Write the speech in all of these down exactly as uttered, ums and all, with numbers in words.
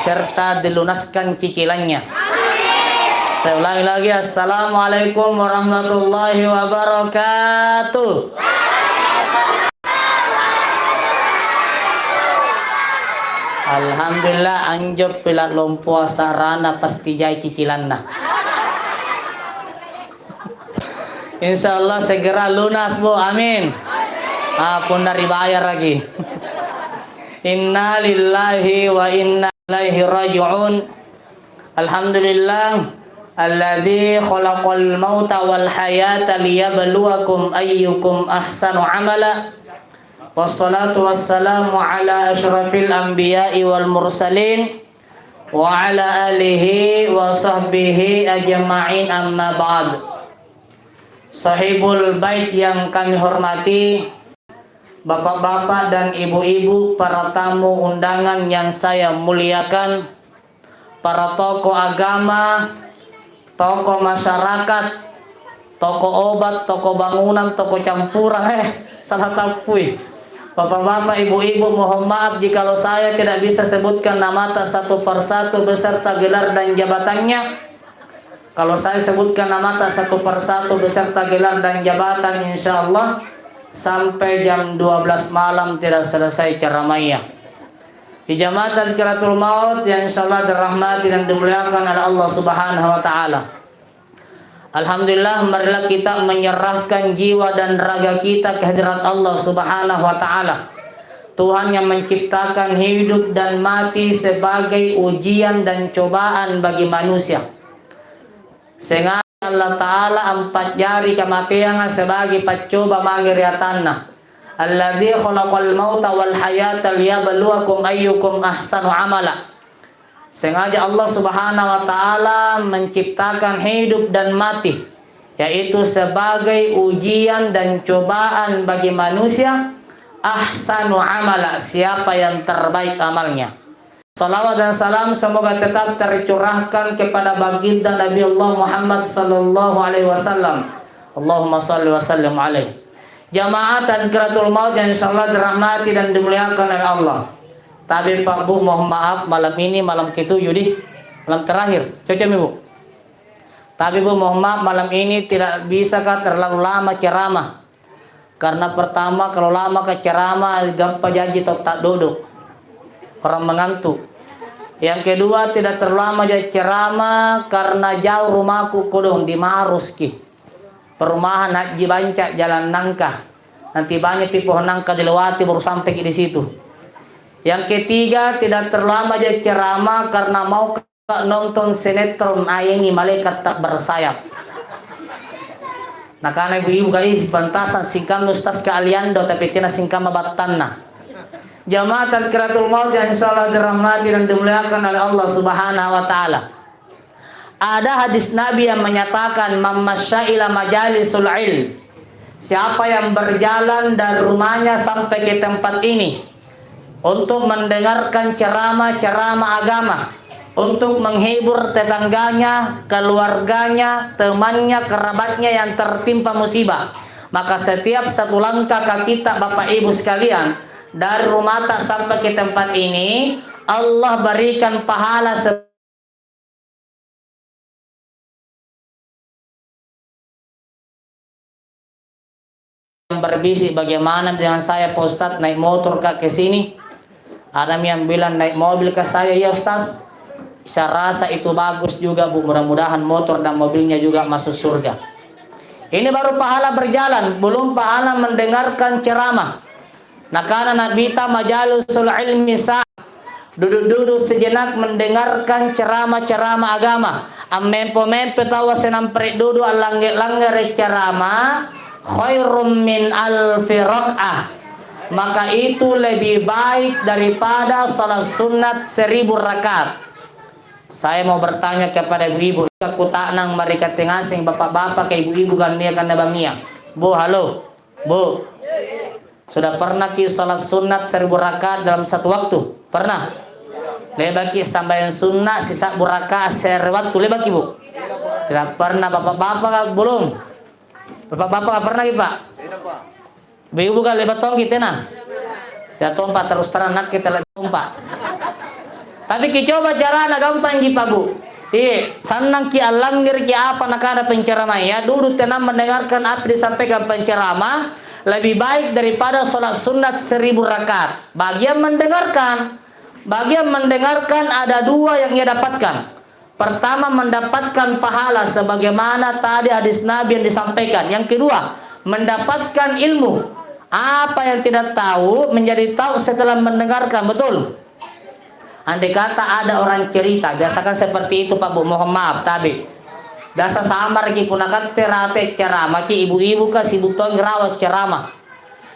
serta dilunaskan cicilannya. Saya ulangi lagi, Assalamualaikum warahmatullahi wabarakatuh. Alhamdulillah, anjo pila' lompoa sarana pasti jai cicilanna. Insya Allah segera lunas, Bu. Amin. Ah, punna ribayaraki. Inna lillahi wa inna ilaihi raji'un. Alhamdulillah, alladzi khalaqal mauta wal hayata liyabluwakum ayyukum ahsanu amala. Wassalatu wassalamu ala asyrafil anbiya'i wal mursalin, wa ala alihi wa sahbihi ajma'in, amma ba'd. Sahibul bait yang kami hormati, bapak-bapak dan ibu-ibu, para tamu undangan yang saya muliakan, para tokoh agama, tokoh masyarakat, toko obat, toko bangunan, toko campuran, eh, salah tappui. Bapak-bapak, ibu-ibu, mohon maaf jikalau saya tidak bisa sebutkan namata satu persatu beserta gelar dan jabatannya. Kalau saya sebutkan namata satu persatu beserta gelar dan jabatan, insya Allah sampai jam dua belas malam tidak selesai ceramahnya. Di jamaah Tadkiratul Maut yang insya Allah dirahmati dan dimuliakan oleh Allah Subhanahu wa Ta'ala. Alhamdulillah, marilah kita menyerahkan jiwa dan raga kita ke hadirat Allah Subhanahu wa Ta'ala. Tuhan yang menciptakan hidup dan mati sebagai ujian dan cobaan bagi manusia. Sengaja Allah Ta'ala ampa'jari kamateanga sebagai paccoba mange ri atanNa. Alladzi khalaqal mauta wal hayata liyabluwakum ayyukum ahsanu amala. Sengaja Allah Subhanahu wa Ta'ala menciptakan hidup dan mati, yaitu sebagai ujian dan cobaan bagi manusia, ahsanu amala, siapa yang terbaik amalnya. Salawat dan salam semoga tetap tercurahkan kepada baginda Nabi Allah Muhammad sallallahu alaihi wasallam. Allahumma salli wa sallim alaihi. Jamaah Tadkiratul Maut yang insya Allah dirahmati dan dimuliakan oleh Allah. Tapi Pak Bu, mohon maaf, malam ini malam ketujuh di malam terakhir. Cocok mi, Bu? Tapi Bu, mohon maaf, malam ini tidak bisaka terlalu lama ceramah. Karena pertama, kalau lama ka ceramah, gampang janji tau ta'dodo. Orang mengantuk. Yang kedua, tidak terlalu lama ja ceramah karena jauh rumahku kodong di Maruski. Perumahan Haji Banca, Jalan Nangka. Nanti banyakpi pohon nangka dilewati baru sampaiki di situ. Yang ketiga, tidak terlalu lama ja ceramah karena mau nonton sinetron Ayengi Malaikat Tak Bersayap. Nakana ibu-ibu ka, "Ih, pantasang singkammi Ustaz ka Aliando, tapi tena singkamma battanna." Jamaah Tadkiratul Maut yang insya Allah dirahmati dan dimuliakan oleh Allah Subhanahu wa Ta'ala. Ada hadis Nabi yang menyatakan, "Man masya ila majalisul ilm." Siapa yang berjalan dari rumahnya sampai ke tempat ini untuk mendengarkan ceramah-ceramah agama, untuk menghibur tetangganya, keluarganya, temannya, kerabatnya yang tertimpa musibah, maka setiap satu langkah ka kita, Bapak Ibu sekalian, dari rumahta sampai ke tempat ini, Allah berikan pahala se- yang berbisik, "Bagaimana dengan saya, Pak Ustadz? Naik motor ka ke sini. Ada yang bilang naik mobil ka saya, ya Ustaz." Saya rasa itu bagus juga, Bu. Mudah-mudahan motor dan mobilnya juga masuk surga. Ini baru pahala berjalan, belum pahala mendengarkan ceramah. Nakana Nabita, "Majalisul ilmi sa-, dudu-dudu sejenak mendengarkan ceramah-ceramah agama. Ammempo-mempo taua senang pere' dudu allangnge-langngere' ceramah, khairum min alfi rak'ah. Maka itu lebih baik daripada salat sunat seribu rakaat." Saya mau bertanya kepada ibu-ibu, kuta'nang mari katte ngaseng bapak-bapak, ke ibu-ibu kan nia' kanne bangngia. Bu, halo. Bu, sudah pernahki salat sunat seribu rakaat dalam satu waktu? Pernah? Le'baki sambayang sunna' sisa'bu rakaat se're wattu? Le'baki, Bu? Tidak pernah. Bapak-bapak belum? Bapak-bapak pernahki, Pak? Ibu-ibu kan le'ba' tongki tena? Tidak tompa, terus terang nakke tena tompa. Tapi kicoba carana gampangji, Pak Bu. Iya, sannangki allangngereki apa nakana penceramaya, duduk tenang mendengarkan apa disampaikan pencerama, lebih baik daripada sholat sunat seribu rakaat. Bagian mendengarkan, bagian mendengarkan ada dua yang ia dapatkan. Pertama, mendapatkan pahala sebagaimana tadi hadis Nabi yang disampaikan. Yang kedua, mendapatkan ilmu. Apa yang tidak tahu menjadi tahu setelah mendengarkan, betul? Andai kata ada orang cerita, biasakan seperti itu, Pak Bu, mohon maaf, tabe'. Biasa samaraki punna katte rate ceramaki, ibu-ibu ka sibuk tongi rawa ceramah.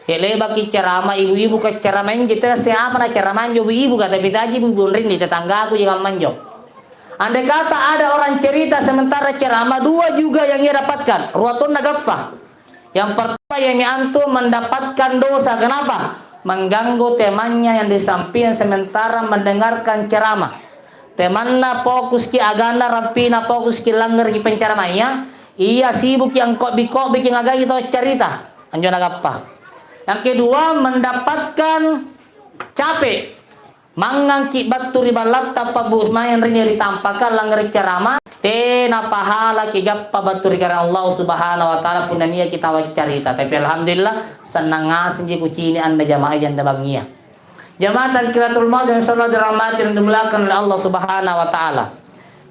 He, le'baki ceramah, ibu-ibu ka ceramah injo, tena siapa na ceramah injo ibu-ibu ka, tapi taji ibu-ibu rinni tetanggaku ji kammanjo. Andai kata ada orang cerita sementara ceramah, dua juga yang ia dapatkan, rua tonna gappa. Yang pertama, iami antu mendapatkan dosa. Kenapa? Mengganggu temannya yang di samping sementara mendengarkan ceramah. Temanna fokuski aganna, rampina fokuski langngereki penceramaya, ia sibuki angko'bi-ko'biki ngagai tau carita. Anjo nagappa. Yang kedua, mendapatkan capek. Mangngangki battu ri ballatta pa'bu maeng ri, ri tampaka langngere' carama, tena pahala kigappa battu ri karaeng Allah Subhanahu wa Ta'ala punna niaki tau accarita. Tapi alhamdulillah, sennang ngasengji kucini' anne jamaah janda bangngia. Jamaah tangkiratul maut yang selalu dirahmati dan dimuliakan oleh Allah Subhanahu wa Ta'ala.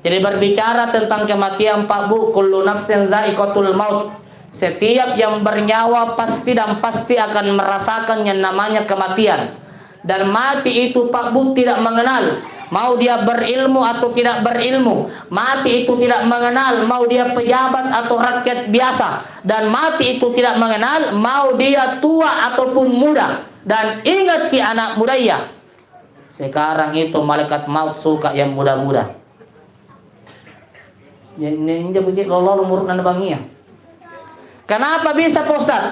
Jadi, berbicara tentang kematian, Pak Bu, kullu nafsin dzaiqatul maut. Setiap yang bernyawa pasti dan pasti akan merasakan yang namanya kematian. Dan mati itu, Pak Bu, tidak mengenal mau dia berilmu atau tidak berilmu. Mati itu tidak mengenal mau dia pejabat atau rakyat biasa. Dan mati itu tidak mengenal mau dia tua ataupun muda. Dan ingatki anak mudaya, sekarang itu malaikat maut suka yang muda-muda. Injo kuji lolo umuru'na bangngia. Kenapa bisa, Pak Ustaz?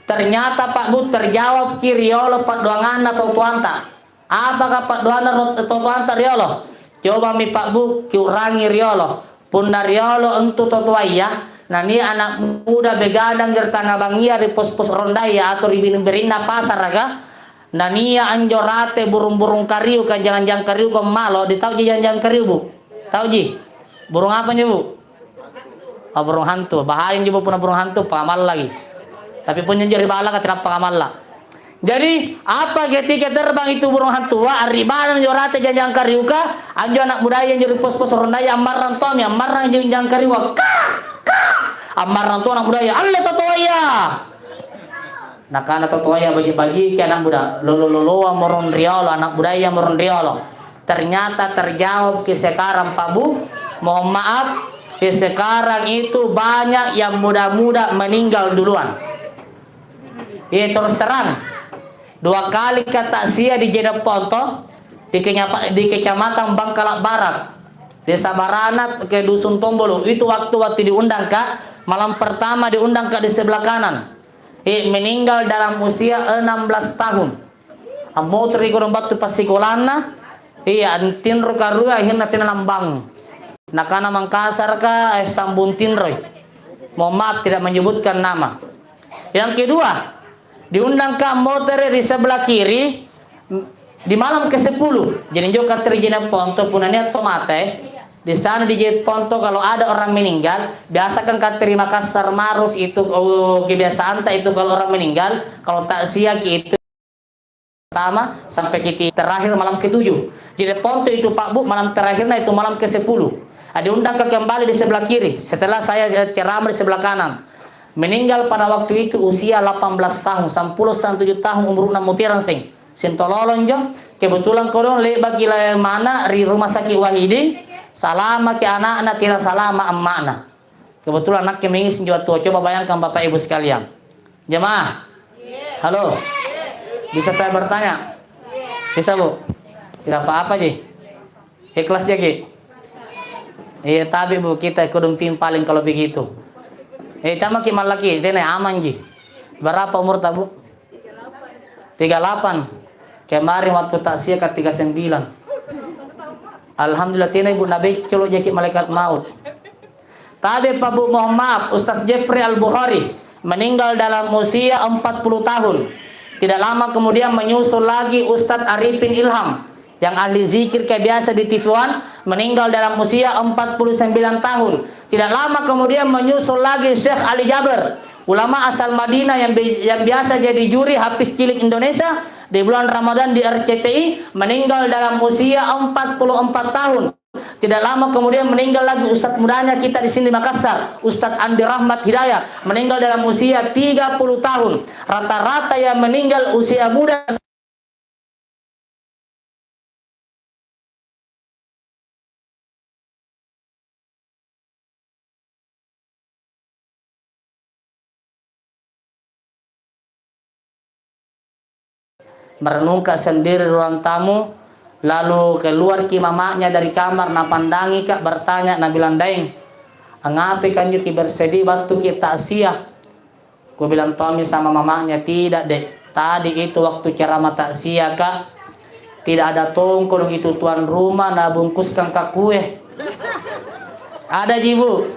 Ternyata, Pak Bu, terjawabki riolo pa'doanganna tau toanta. Apakah pa'doanna ro-, tau toanta riolo? Cobami, Pak Bu, kiu'rangi riolo. Punna riolo antu tau toaya, nania' ana' muda begadang ri tangnga bangngia ri pos-pos rondaya atau ri biring-biringna pasaraka, nania' anjo rate burung-burung kariuka, jangang-jangang kariuka malo, di tauji jangang-jangang kariu, Bu? Tauji? Burung apa njo, Bu? Oh, burung hantu. Bahaya njo, Bu, punna burung hantu, pakamallaki. Tapi punna njo ri ballaka, tenappa kamalla. Jadi, apa ketika terbang itu burung hantua, arribana anjo rate jangang-jangang kariuka, anjo ana' mudaya anjo ri pos-pos rondaya ammarrang tommi, ammarrang jangang-jangang kariuka, "Kah! Kah!" Ammarrang to ana' mudaya, "Alle tau toaya!" Nakana tau toaya, "Baji'-bajiki ana' muda, lolo-loloa morong riolo, ana' mudaya morong riolo." Ternyata terjawabki sekarang, Pak Bu, mohon maaf, sekarang itu banyak yang muda-muda meninggal duluan. Iya, terus terang. Dua kali ka taksia di Jeneponto, di kenyapa-, di Kecamatan Bangkala' Barat, Desa Barana, ke Dusun Tombolo. Itu waktu-waktu diundangka, malam pertama diundangka di sebelah kanan. Eh, meninggal dalam usia enam belas tahun. Ammotori kodong battu passikolanna, iya, antinro karua, akhirna tena nambang. Nakana Mangkasarka, eh, sambung tinroi. Mohon maaf tidak menyebutkan nama. Yang kedua, diundangka ammotere ri sebelah kiri, di malam kesepuluh. Jadi, injo katte ri Jeneponto, punna nia' tau mate, di sana di Jeneponto kalau ada orang meninggal, biasakan katte ri Makassar Marus itu, oh, kebiasaanta itu kalau orang meninggal, kalau takziahki itu pertama sampai ki terakhir malam ketujuh. Jeneponto itu, Pak Bu, malam terakhirnya itu malam kesepuluh. Ah, diundangka kembali di sebelah kiri setelah saya ceramah di sebelah kanan. Meninggal pada waktu itu usia delapan belas tahun, sampulo samtuju tahun umuru'na muterang seng. Sintololo injo, kebetulan kodong le'baki la-, mana ri Rumah Sakit Wahidin, salamaki ana'na, tena salama amma'na. Kebetulan nakke mengiseng injo wattua, coba bayangkan Bapak Ibu sekalian. Jemaah? Halo? Bisa saya bertanya? Bisa, Bu? Tidak apa-apa ji. Ikhlas jaki? Iya, tapi Bu, kita kodong ping paling kalau begitu. Eh, tamaki mallaki, tena aman ji. Berapa umurta, Bu? Tiga lapan. Kemarin waktu takziah ka tiga sembilan. Alhamdulillah, tena, Ibu, nabeccolo jaki malaikat maut. Tabe, Pak Bu, mohon maaf, Ustaz Jeffrey Al-Bukhari meninggal dalam usia empat puluh tahun. Tidak lama kemudian menyusul lagi Ustaz Arifin Ilham. yang ahli zikir kayak biasa di T V One, meninggal dalam usia empat puluh sembilan tahun. Tidak lama kemudian menyusul lagi Syekh Ali Jaber, ulama asal Madinah yang bi-, yang biasa jadi juri hafiz cilik Indonesia di bulan Ramadan di R C T I, meninggal dalam usia empat puluh empat tahun. Tidak lama kemudian meninggal lagi ustadz mudanya kita di sini di Makassar, Ustadz Andi Rahmat Hidayat, meninggal dalam usia tiga puluh tahun. Rata-rata yang meninggal usia muda. Merenungka sendiri ruang tamu, lalu keluarki mama'nya dari kamar, napandangika, bertanya, nabilang, "Daeng, angngapai kanjo kiberseddi battuki ta'ziah?" Kubilang tommi sama mama'nya, "Tidak, Dek. Tadi itu waktu ceramah ta'ziaka, tidak ada tongko dong itu tuan rumah nabungkuskang kakue." Adaji, Bu?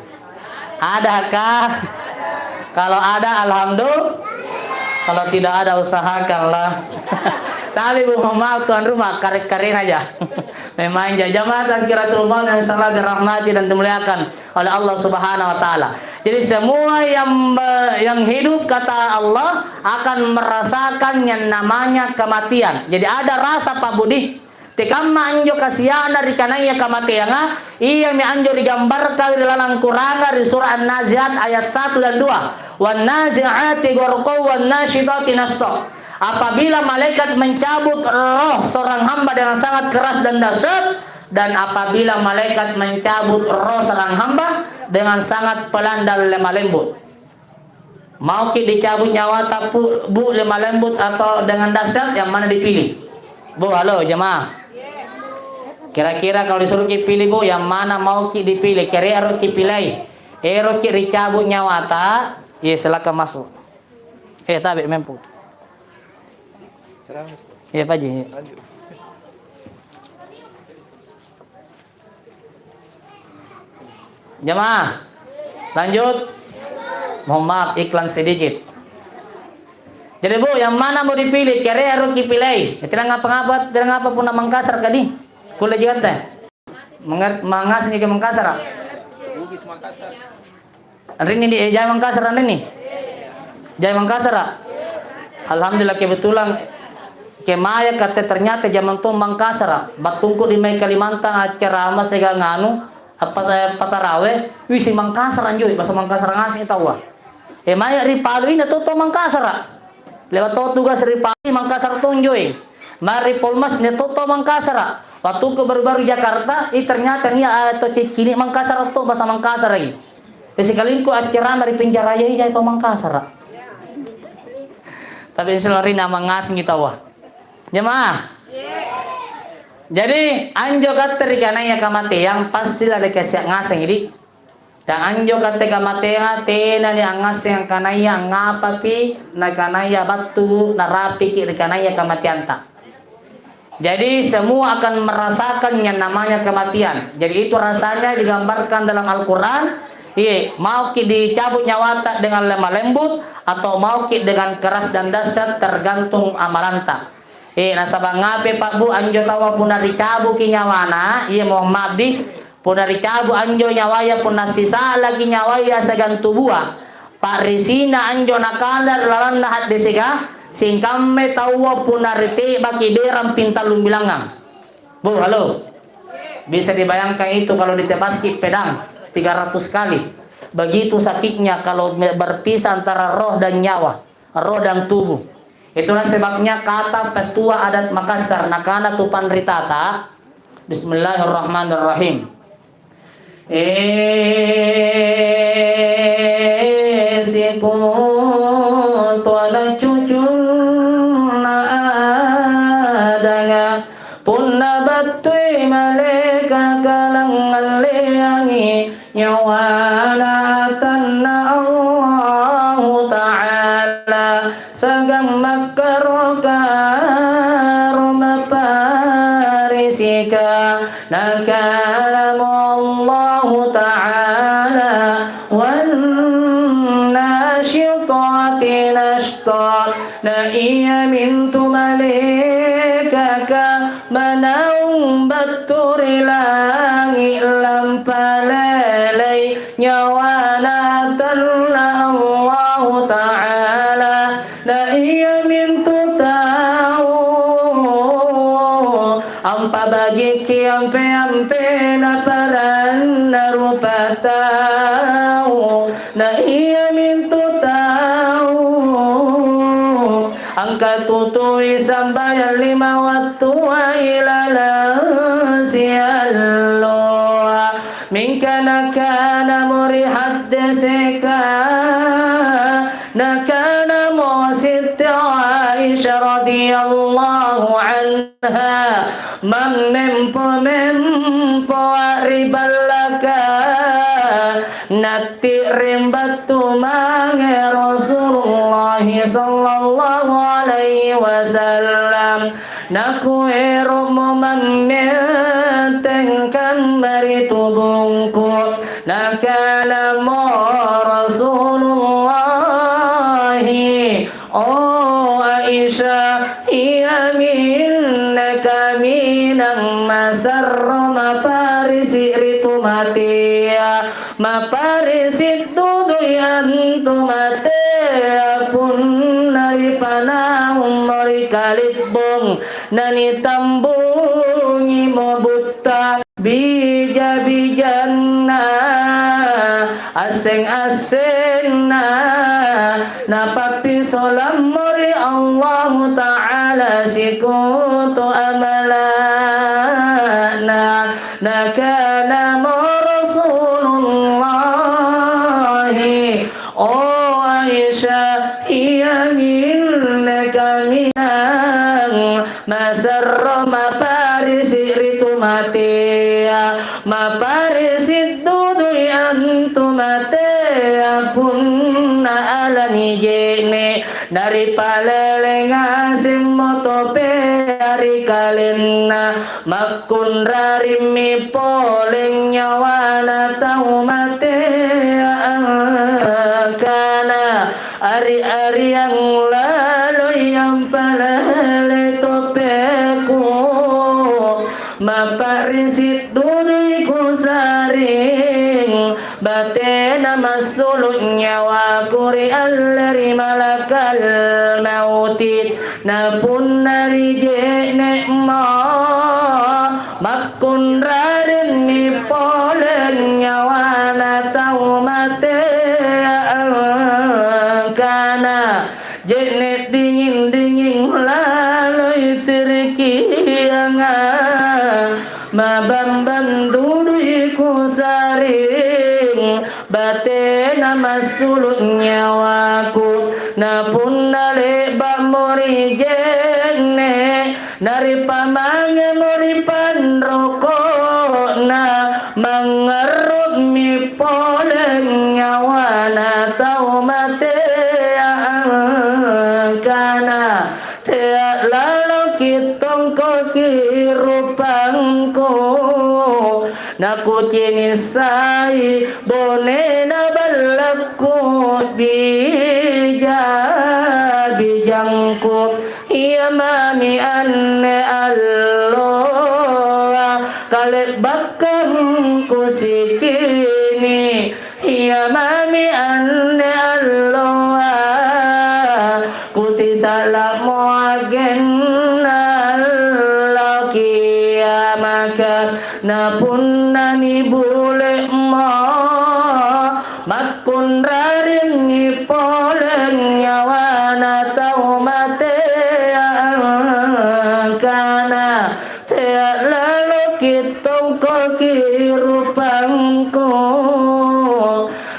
Adaka? Kalau ada, alhamdulillah. Kalau tidak ada, usahakanlah. Tapi, Bu, mohon maaf, tuan rumah, kare-karena aja. Memang ja-, jamaah tazkiratul maut yang selalu dirahmati dan dimuliakan oleh Allah Subhanahu wa Ta'ala. Jadi, semua yang be-, yang hidup, kata Allah, akan merasakan yang namanya kematian. Jadi, ada rasa, Pak Budi. Tekamma anjo kasia'na ri kanaya kamateanga, iami anjo nigambarkang ri lalang Qur'ana ri Surah An-Nazi'at ayat satu dan dua, "Wan nazi'ati gharqa, wan nasyitati nasyta." Apabila malaikat mencabut roh seorang hamba dengan sangat keras dan dahsyat, dan apabila malaikat mencabut roh seorang hamba dengan sangat pelan dan lemah lembut. Mauki dicabut nyawata, pu-, Bu, lemah lembut atau dengan dahsyat, yang mana dipilih? Bu, halo, jemaah. Kira-kira kalau disuruhki pilih, Bu, yang mana mauki dipilih? Kere eroki pilih. Eroki dicabut nyawata, iya, silakan masuk. Eh, tabe mempo. Iya, Pak Haji. Jemaah, lanjut. Mohon maaf, iklan sedikit. Jadi, Bu, yang mana mau dipilih? Kere eroki pilih. Ya, tidak ngapa-ngapa, tidak ngapa punna Mangkasar kadi. Kulle ji katte. Mengerti, mangngasengi ke Mangkasara? Anrinni di, eh, jai Mangkasara anrinni? Jai Mangkasara? Alhamdulillah, kebetulan kemaya katte ternyata jamang to Mangkasara. Battungku di mai Kalimantan acara ama siagang anu, apa saya patarawe, wisi Mangkasara anjoi, bahasa Mangkasara ngaseng taua. Eh, maya ri Palu ina to, to Mangkasara. Lewat to tugas ri Palu, Mangkasara tonjoi. Mae ri Polmas nia to, to Mangkasara. Wattuku baru-baru Jakarta, ih, ternyata nia, ah, to ciccini Mangkasara to, bahasa Mangkasara i. Eh, sikalingku accerama ri Pinjaraya ija to Mangkasara. Tapi selorina mangngasengi taua. Jemaah. Jadi, anjo katte ri kanaya kamateang pasti lada kasia ngaseng, di. Dan anjo katte kamateanga tenani angngasseng angkanaya angngapapi nakanaya battu narapiki ri kanaya kamateanta. Jadi, semua akan merasakan yang namanya kematian. Jadi, itu rasanya digambarkan dalam Al-Quran, iya, mauki dicabut nyawata dengan lemah lembut atau mauki dengan keras dan dahsyat, tergantung amalanta. Eh, nasaba' ngape, Pak, Bu, anjo taua punna ricabuki nyawana, iya, mohon maaf di, punna ricabu' anjo nyawaya, punna sisa'laki nyawaya siagang tubua, pa'risina anjo nakana ri lalanna haddeseka, singkammai taua punna rite'baki berang pintallung bilangngang. Bu, halo. Bisa dibayangkan itu kalau ditebaski pedang tiga ratus kali. Begitu sakitnya kalau berpisah antara roh dan nyawa. Roh dan tubuh. Itulah sebabnya kata petua adat Makassar, nakana tu panritata, Bismillahirrahmanirrahim. Eh, sikontu ana' cucunna Adanga, punna battui malaekaka langngalleangi nyawana atanna Allahu Ta'ala, siagang makkaro-karo mapparisika, nakalamo Allahu Ta'ala, "Wan nasyitati nasyta," na iamintu malaekaka manau battu ri langi' lampalelei nyawana tanna Allahu Ta'ala. Na iamintu tau ampabagiki ampe-ampena paranna rupa tau, na iamintu tau angkatutui sambayang lima wattua ilalang sialloa. Mingka nakanamo ri haddeseka, nakanamo Sitti Aisyah radhiyallahu anha, mammempo-mempoa ri ballaka, natti'ring battu mange Rasulullah sallallahu alaihi wasallam. Nakuero'mo mammenteng kamma ri tubungku. Nakanamo Rasulullah, "O Aisyah, iaminne kaminang masarro maparisi' ri tu matea." Maparisi' dudui antu matea punna ripanaummo ri kali'bong, nanitambungimo butta bija-bijanna, asseng-assenna, napappisolammo ri Allahu Ta'ala sikutu amala'na. Nakanamo Rasulullah, "O Aisyah, iaminne kaminang masarro maparisi' ri tu matea, maparisi' dudui antu matea punna alani je'ne'." Naripalele ngasemmo topea ri kalenna, makkunrarimmi pole nyawana tau matea angkana, "Ari-ariang laloi ampalele topeku." Mapa'risi' dudui kusaring, batena massulu' nyawaku ri alle ri malakal mauti. Na punna ri je'ne'mo, makkunrarimmi pole nyawana tau matea angkana, "Je'ne' dinging-dinging laloi tirikianga, mabambang dudui kusaring, batena massulu' nyawaku." Na punna le'ba'mo ri je'ne', naripamangemo ri panroko'na, mangngarru'mi pole nyawana tau matea angkana, "Tea' laloki' tongkoki' rupangku, nakucini' sai bonena ballakku, bija-bijangku." Ia mami anne alloa, kale'bakkang kusikini'. Ia mami anne alloa, kusisa'la'mo agenna allo kiamaka. Na punna nibule'mo, makkunrarimmi pole nyawana tau matea angkana, "Tea' laloki' tongkoki' rupangku,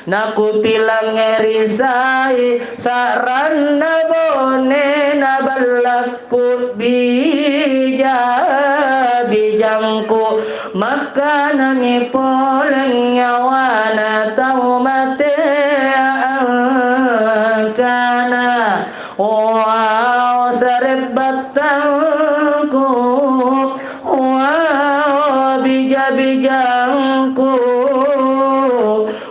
nakupilangngeri sai sa'ranna bonena ballakku, bija-bijangku." Makkanami pole nyawana tau matea angkana, "Wao, sare'battangku, wao, bija-bijangku,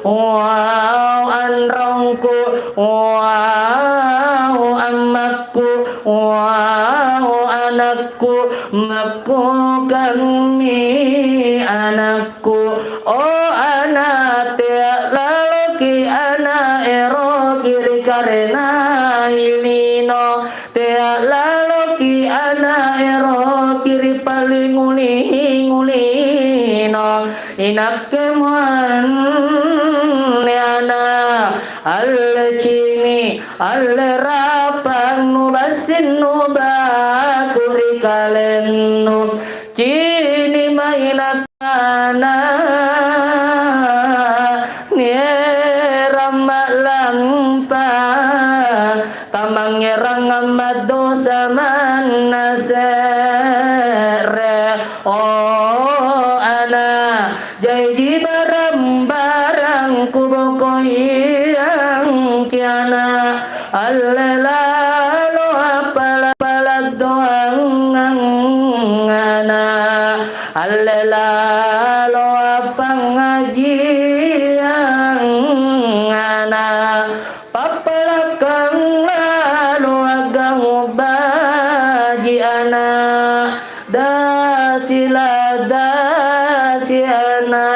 wao, anrongku, wao, ammakku, wao, anakku, makkukang Mi anakku, o ana', tea' laloki ana' eroki ri karenai lino, tea' laloki ana' eroki ri palingulingu lino. Inakke muanne ana', alle cini', alle rapang, nubassing nubaku ri kalennu. Cini' mai nakana, nierang ma'lampa, tamangngerang ammaddosa manna se're. O ana', jaiji barang-barang kubokoiangki ana'. Alle lalo appala'-pala' doangang ana', alle lalo appangngajiang ana', pappalakkang lalo a'gau' baji' ana'. Dasi la dasi ana',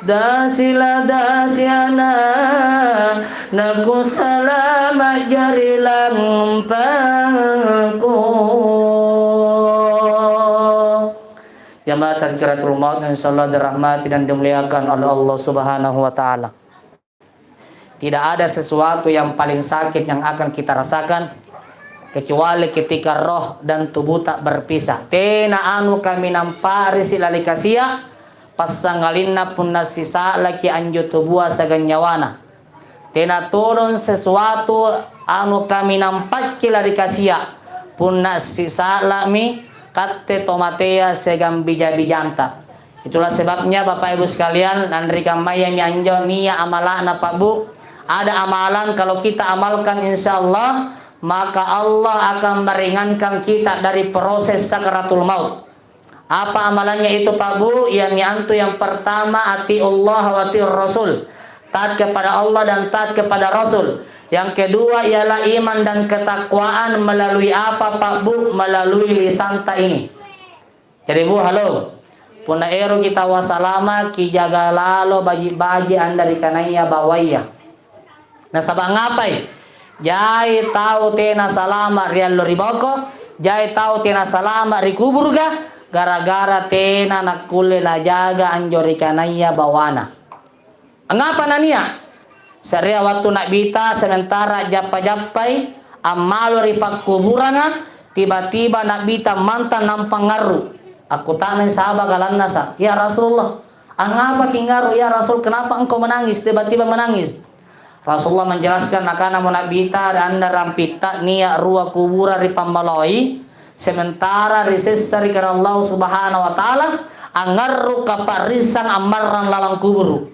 dasi la dasi ana', nakusalama' jari lampaku. Jamaah Tadkiratul Maut, insyaallah dirahmati dan dimuliakan oleh Allah Subhanahu wa Ta'ala. Tidak ada sesuatu yang paling sakit yang akan kita rasakan kecuali ketika roh dan tubuhta berpisah. Tena anu kaminang pa'risi' lali kasia', passangalinna punna sisa'laki anjo tubua siagang nyawana. Tena todong sesuatu anu kaminang pacci lali kasia', punna sisa'la'mi katte tomatea siagang bija-bijanta. Itulah sebabnya, Bapak Ibu sekalian, lanri kammayami anjo nia' amala'na, Pak, Bu. Ada amalan kalau kita amalkan, insya Allah, maka Allah akan meringankan kita dari proses sakaratul maut. Apa amalannya itu, Pak, Bu? Iami-antu yang pertama, atiullah wa atiur rasul. Taat kepada Allah dan taat kepada Rasul. Yang kedua ialah iman dan ketakwaan melalui apa, Pak, Bu? Melalui lisanta ini. Jadi, Bu, halo. Punna eroki taua salama', kijaga lalo baji'-baji' anre ri kanaya bawaya. Nasaba' ngapai? Jai tau tena salama' ri allo ri boko, jai tau tena salama' ri kuburuka, gara-gara tena nakkulle najaga anjo ri kanaya bawana. Angngapa nania'? Se'rea wattu Na'bita sementara jappa-jappai ammalu ri pakkuburanga, tiba-tiba Na'bita mantang nampa ngarru'. Akkuta'nang sahabaka lannasa', "Ya Rasulullah, angngapaki ngarru', ya Rasul? Kenapa engkau menangis, tiba-tiba menangis?" Rasulullah menjelaskan, nakanamo Na'bita, "Ri anne rampitta nia' rua kuburang ri pammaloi, sementara ri sessa ri Karaeng Allahu Subhanahu wa Ta'ala, angngarru' kapa'risang ammarrang lalang kuburu'."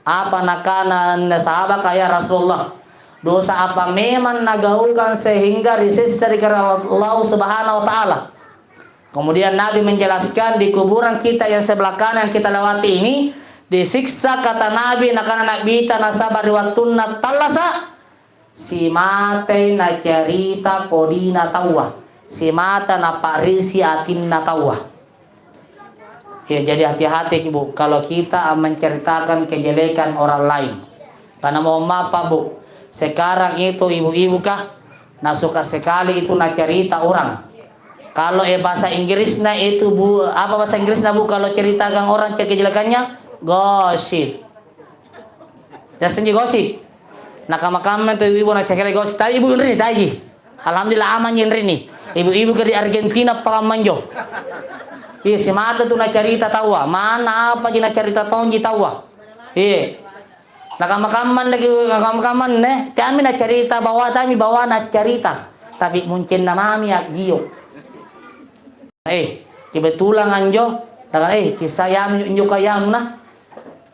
Apa nakana anne sahabaka, "Ya Rasulullah, dosa apa memang nagaukang sehingga ri sessa ri Karaeng Allahu Subhanahu wa Ta'ala?" Kemudian Nabi menjelaskan, di kuburan kita yang sebelah kanan yang kita lewati ini, disiksa, kata Nabi, nakana Na'bita, nasaba' ri wattunna tallasa', simatei nacarita kodina taua, simata napa'risi atinna taua. Ya, jadi hati-hatiki, Bu, kalau kita menceritakan kejelekan orang lain. Karena mohon maaf, Pak, Bu, sekarang itu ibu-ibu kah, nasuka sekali itu nacarita orang. Kalau, eh, bahasa Inggrisna itu, Bu, apa bahasa Inggrisna, Bu, kalau ceritakan orang ke-, kejelekannya? Gosip. Biasanya gosip. Nakama-kama tu ibu-ibu nacakele gosip. Tapi ibu inrini taji. Alhamdulillah amanji inrini. Ibu-ibu ke di Argentina pakammanjo. Iya, simata tu nacarita taua. Mana apaji nacarita tonji taua. Iya. Nakama-kama ndaki, nakama-kama ne. Kami nacarita bawa, tami bawa nacarita. Tapi muncenna mami aggio. Eh, kebetulan anjo, nakana, "Eh, kisayang injo kayamna,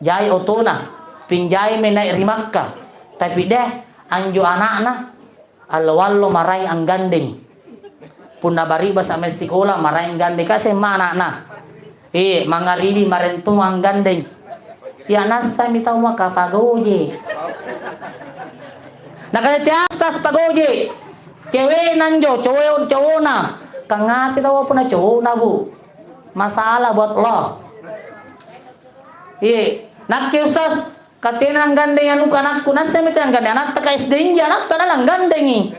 jai otona, pinjaimi nai' ri Makkah, tapi deh, anjo ana'na allo-allo maraeng anggandeng. Punna bari'basa' mae sikola, maraeng gandeng, ka'semma ana'na. Eh, mangngaribi maraeng tongang gandeng." Ya, nassami taua kapagauji. Nakana, "Teas tas pagauji. Cewekna anjo, cowo-, cowona. Kangngapi taua punna cowona, Bu? Masalah buat lo. Iya, nakke Ustaz, katena anggandeng anukku anakku, nassemi tena anggandeng anatta ka S D inja anatta nalang gandengi.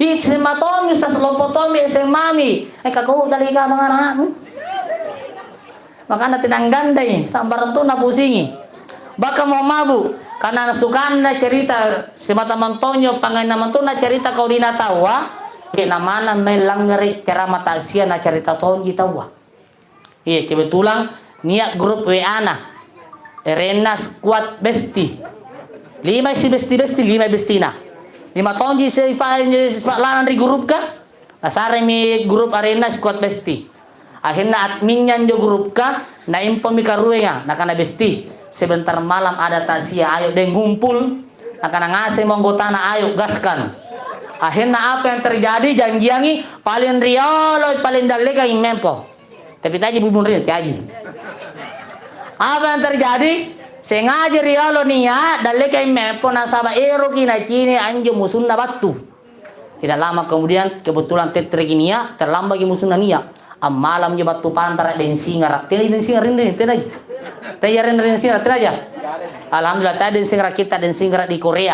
Ih, S M A tommi Ustaz, lompo tommi S M A mi. Eh, kakoda lika mangarahanu. Makana tena anggandai, sambarang tu napusingi. Baka mau mabu, karena sukanna cerita semata mantonyo, pangainna mantonna cerita kaudina taua, ke namana main langgere ceramah taksia na cerita tonji taua. Iya, kebetulan nia grup W A na, erenna Squad Besti. Lima si besti-besti, lima bestina. Lima tonji si pa-, si pa-, lanang ri grup ka? Nasaremi grup arenna Squad Besti. Akhirna adminnya anjo grupka, naimpomi karuenga, nakana, "Besti, sebentar malam ada takziah, ayo deh ngumpul." Nakana ngasemo anggotana, "Ayo, gaskan." Akhirna apa yang terjadi, janjiangi paling riolo, paling dallekang immempo. Tapi taji bubunrina, taji. Apa yang terjadi? Sengaja riolo nia, dallekang immempo, nasaba eroki nacini anjo musunna battu. Tidak lama kemudian, kebetulan tettereki nia, terlambaki musunna nia. Ammalammi battu pantara deng singara. Tena deng singara rinri, tena ji. Tena rinri deng singara, tena ja. Alhamdulillah, tena deng singara kita, deng singara di Korea.